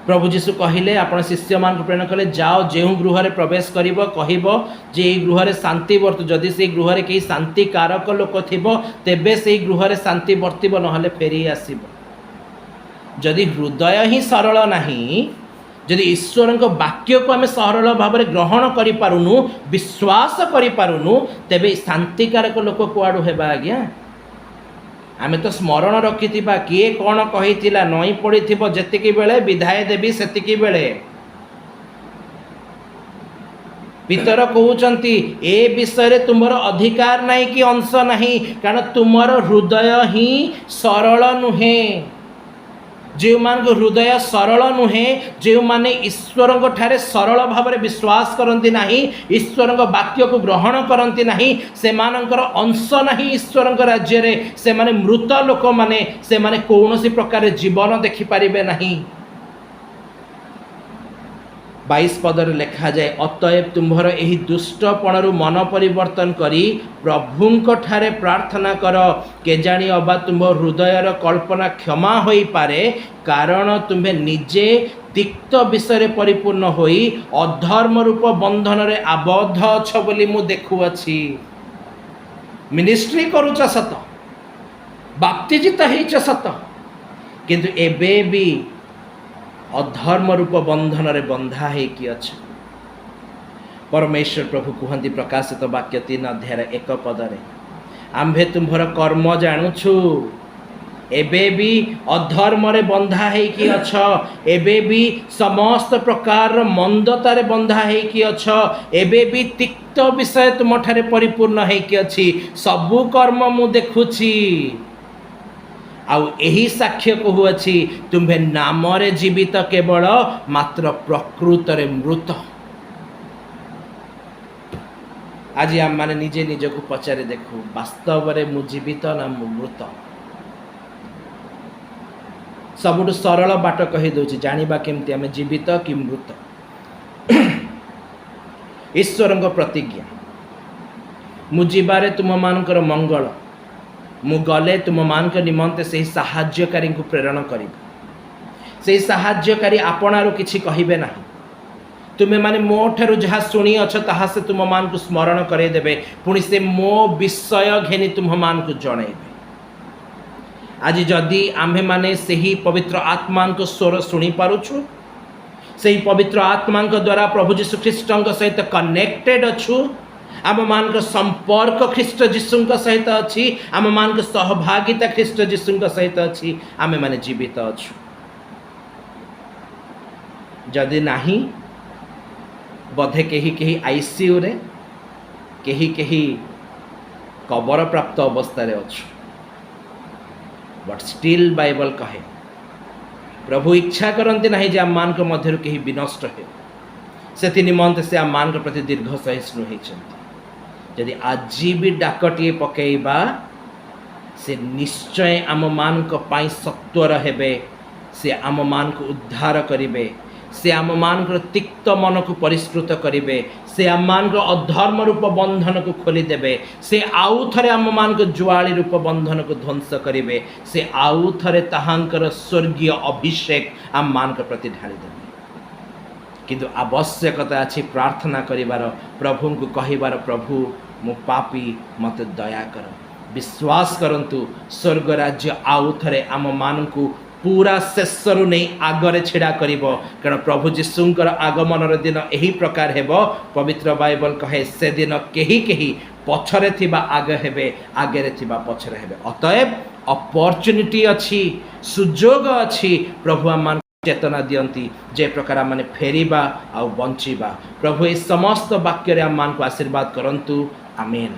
ପ୍ରଭୁ ଯୀଶୁ କହିଲେ, ଆପଣ ଶିଷ୍ୟମାନଙ୍କୁ ପ୍ରେରଣ କଲେ, ଯାଅ, ଯେଉଁ ଗୃହରେ ପ୍ରବେଶ କରିବ, କହିବ ଯେ ଏଇ ଗୃହରେ ଶାନ୍ତି ବର୍ତ୍ତୁ। ଯଦି ସେଇ ଗୃହରେ କେହି ଶାନ୍ତିକାରକ ଲୋକ ଥିବ, ତେବେ ସେଇ ଗୃହରେ ଶାନ୍ତି ବର୍ତ୍ତିବ, ନହେଲେ ଫେରି ଆସିବ। ଯଦି ହୃଦୟ ହିଁ ସରଳ ନାହିଁ, ଯଦି ଈଶ୍ୱରଙ୍କ ବାକ୍ୟକୁ ଆମେ ସରଳ ଭାବରେ ଗ୍ରହଣ କରିପାରୁନୁ, ବିଶ୍ୱାସ କରିପାରୁନୁ, ତେବେ ଶାନ୍ତିକାରକ ଲୋକ କୁଆଡ଼ୁ ହେବା ଆଜ୍ଞା? ଆମେ ତ ସ୍ମରଣ ରଖିଥିବା କିଏ କ'ଣ କହିଥିଲା। ନଇଁ ପଡ଼ିଥିବ ଯେତିକି ବେଳେ, ବିଧାୟ ଦେବି ସେତିକି ବେଳେ। ପିତର କହୁଛନ୍ତି, ଏ ବିଷୟରେ ତୁମର ଅଧିକାର ନାହିଁ କି ଅଂଶ ନାହିଁ, କାରଣ ତୁମର ହୃଦୟ ହିଁ ସରଳ ନୁହେଁ। ଯେଉଁମାନଙ୍କ ହୃଦୟ ସରଳ ନୁହେଁ, ଯେଉଁମାନେ ଈଶ୍ୱରଙ୍କ ଠାରେ ସରଳ ଭାବରେ ବିଶ୍ୱାସ କରନ୍ତି ନାହିଁ, ଈଶ୍ୱରଙ୍କ ବାକ୍ୟକୁ ଗ୍ରହଣ କରନ୍ତି ନାହିଁ, ସେମାନଙ୍କର ଅଂଶ ନାହିଁ ଈଶ୍ୱରଙ୍କ ରାଜ୍ୟରେ। ସେମାନେ ମୃତ ଲୋକମାନେ। ସେମାନେ କୌଣସି ପ୍ରକାର ଜୀବନ ଦେଖିପାରିବେ ନାହିଁ। 22 ପଦରେ ଲେଖାଯାଏ, ଅତଏବ ତୁମ୍ଭର ଏହି ଦୁଷ୍ଟପଣରୁ ମନ ପରିବର୍ତ୍ତନ କରି ପ୍ରଭୁଙ୍କ ଠାରେ ପ୍ରାର୍ଥନା କର। କେଜାଣି ଅବା ତୁମ୍ଭ ହୃଦୟର କଳ୍ପନା କ୍ଷମା ହୋଇପାରେ। କାରଣ ତୁମ୍ଭେ ନିଜେ ତିକ୍ତ ବିଷୟରେ ପରିପୂର୍ଣ୍ଣ ହୋଇ ଅଧର୍ମ ରୂପ ବନ୍ଧନରେ ଆବଦ୍ଧ ଅଛ ବୋଲି ମୁଁ ଦେଖୁଅଛି। ମିନିଷ୍ଟ୍ରି କରୁଛ ସତ, ବାପ୍ତିଜିତ ହେଇଛ ସତ, କିନ୍ତୁ ଏବେ ବି ଅଧର୍ମ ରୂପ ବନ୍ଧନରେ ବନ୍ଧା ହେଇକି ଅଛ। ପରମେଶ୍ୱର ପ୍ରଭୁ କୁହନ୍ତି ପ୍ରକାଶିତ ବାକ୍ୟ 3 ଅଧ୍ୟାୟର 1 ପଦରେ, ଆମ୍ଭେ ତୁମ୍ଭର କର୍ମ ଜାଣୁଛୁ। ଏବେ ବି ଅଧର୍ମରେ ବନ୍ଧା ହେଇକି ଅଛ। ଏବେ ବି ସମସ୍ତ ପ୍ରକାରର ମନ୍ଦତାରେ ବନ୍ଧା ହେଇକି ଅଛ। ଏବେ ବି ତିକ୍ତ ବିଷୟ ତୁମଠାରେ ପରିପୂର୍ଣ୍ଣ ହେଇକି ଅଛି। ସବୁ କର୍ମ ମୁଁ ଦେଖୁଛି। ଆଉ ଏହି ସାକ୍ଷ୍ୟ କହୁଅଛି, ତୁମ୍ଭେ ନାମରେ ଜୀବିତ କେବଳ, ମାତ୍ର ପ୍ରକୃତରେ ମୃତ। ଆଜି ଆମମାନେ ନିଜେ ନିଜକୁ ପଚାରି ଦେଖୁ, ବାସ୍ତବରେ ମୁଁ ଜୀବିତ ନା ମୁଁ ମୃତ? ସବୁଠୁ ସରଳ ବାଟ କହିଦେଉଛି, ଜାଣିବା କେମିତି ଆମେ ଜୀବିତ କି ମୃତ। ଈଶ୍ୱରଙ୍କ ପ୍ରତିଜ୍ଞା, ମୁଁ ଯିବାରେ ତୁମମାନଙ୍କର ମଙ୍ଗଳ। ମୁଁ ଗଲେ ତୁମମାନଙ୍କ ନିମନ୍ତେ ସେହି ସାହାଯ୍ୟକାରୀଙ୍କୁ ପ୍ରେରଣ କରିବି। ସେହି ସାହାଯ୍ୟକାରୀ ଆପଣାରୁ କିଛି କହିବେ ନାହିଁ। ତୁମେମାନେ ମୋ ଠାରୁ ଯାହା ଶୁଣିଅଛ, ତାହା ସେ ତୁମମାନଙ୍କୁ ସ୍ମରଣ କରାଇଦେବେ। ପୁଣି ସେ ମୋ ବିଷୟ ଘେନି ତୁମମାନଙ୍କୁ ଜଣାଇବେ। ଆଜି ଯଦି ଆମ୍ଭେମାନେ ସେହି ପବିତ୍ର ଆତ୍ମାଙ୍କ ସ୍ୱର ଶୁଣିପାରୁଛୁ, ସେହି ପବିତ୍ର ଆତ୍ମାଙ୍କ ଦ୍ୱାରା ପ୍ରଭୁ ଯୀଶୁ ଖ୍ରୀଷ୍ଟଙ୍କ ସହିତ କନେକ୍ଟେଡ୍ ଅଛୁ, ଆମମାନଙ୍କ ସମ୍ପର୍କ ଖ୍ରୀଷ୍ଟ ଯୀଶୁଙ୍କ ସହିତ ଅଛି, ଆମମାନଙ୍କ ସହଭାଗିତା ଖ୍ରୀଷ୍ଟ ଯୀଶୁଙ୍କ ସହିତ ଅଛି, ଆମେମାନେ ଜୀବିତ ଅଛୁ। ଯଦି ନାହିଁ, ବୋଧେ କେହି କେହି ଆଇସିୟୁରେ, କେହି କେହି କବରପ୍ରାପ୍ତ ଅବସ୍ଥାରେ ଅଛୁ। ବଟ୍ ଷ୍ଟିଲ୍ ବାଇବଲ କହେ, ପ୍ରଭୁ ଇଚ୍ଛା କରନ୍ତି ନାହିଁ ଯେ ଆମମାନଙ୍କ ମଧ୍ୟରୁ କେହି ବିନଷ୍ଟ ହେଉ। ସେଥି ନିମନ୍ତେ ସେ ଆମମାନଙ୍କ ପ୍ରତି ଦୀର୍ଘ ସହିଷ୍ଣୁ ହେଇଛନ୍ତି। ଯଦି ଆଜି ବି ଡାକଟିଏ ପକେଇବା, ସେ ନିଶ୍ଚୟ ଆମମାନଙ୍କ ପାଇଁ ସତ୍ୱର ହେବେ। ସେ ଆମମାନଙ୍କୁ ଉଦ୍ଧାର କରିବେ। ସେ ଆମମାନଙ୍କର ତିକ୍ତ ମନକୁ ପରିଷ୍କୃତ କରିବେ। ସେ ଆମମାନଙ୍କର ଅଧର୍ମ ରୂପ ବନ୍ଧନକୁ ଖୋଲିଦେବେ। ସେ ଆଉ ଥରେ ଆମମାନଙ୍କ ଜୁଆଳି ରୂପ ବନ୍ଧନକୁ ଧ୍ୱଂସ କରିବେ। ସେ ଆଉ ଥରେ ତାହାଙ୍କର ସ୍ୱର୍ଗୀୟ ଅଭିଷେକ ଆମମାନଙ୍କ ପ୍ରତି ଢାଳିଦେବେ। କିନ୍ତୁ ଆବଶ୍ୟକତା ଅଛି ପ୍ରାର୍ଥନା କରିବାର, ପ୍ରଭୁଙ୍କୁ କହିବାର, ପ୍ରଭୁ, ମୁଁ ପାପୀ, ମୋତେ ଦୟା କର। ବିଶ୍ୱାସ କରନ୍ତୁ, ସ୍ୱର୍ଗ ରାଜ୍ୟ ଆଉ ଥରେ ଆମମାନଙ୍କୁ ପୁରା ଶେଷରୁ ନେଇ ଆଗରେ ଛିଡ଼ା କରିବ। କାରଣ ପ୍ରଭୁ ଯୀଶୁଙ୍କର ଆଗମନର ଦିନ ଏହି ପ୍ରକାର ହେବ। ପବିତ୍ର ବାଇବଲ କହେ, ସେଦିନ କେହି କେହି ପଛରେ ଥିବା ଆଗ ହେବେ, ଆଗରେ ଥିବା ପଛରେ ହେବେ। ଅତଏବ ଅପରଚୁନିଟି ଅଛି, ସୁଯୋଗ ଅଛି। ପ୍ରଭୁ ଆମମାନଙ୍କୁ ଚେତନା ଦିଅନ୍ତି ଯେ ପ୍ରକାର ଆମମାନେ ଫେରିବା ଆଉ ବଞ୍ଚିବା। ପ୍ରଭୁ ଏହି ସମସ୍ତ ବାକ୍ୟରେ ଆମମାନଙ୍କୁ ଆଶୀର୍ବାଦ କରନ୍ତୁ। ଆମେନ୍।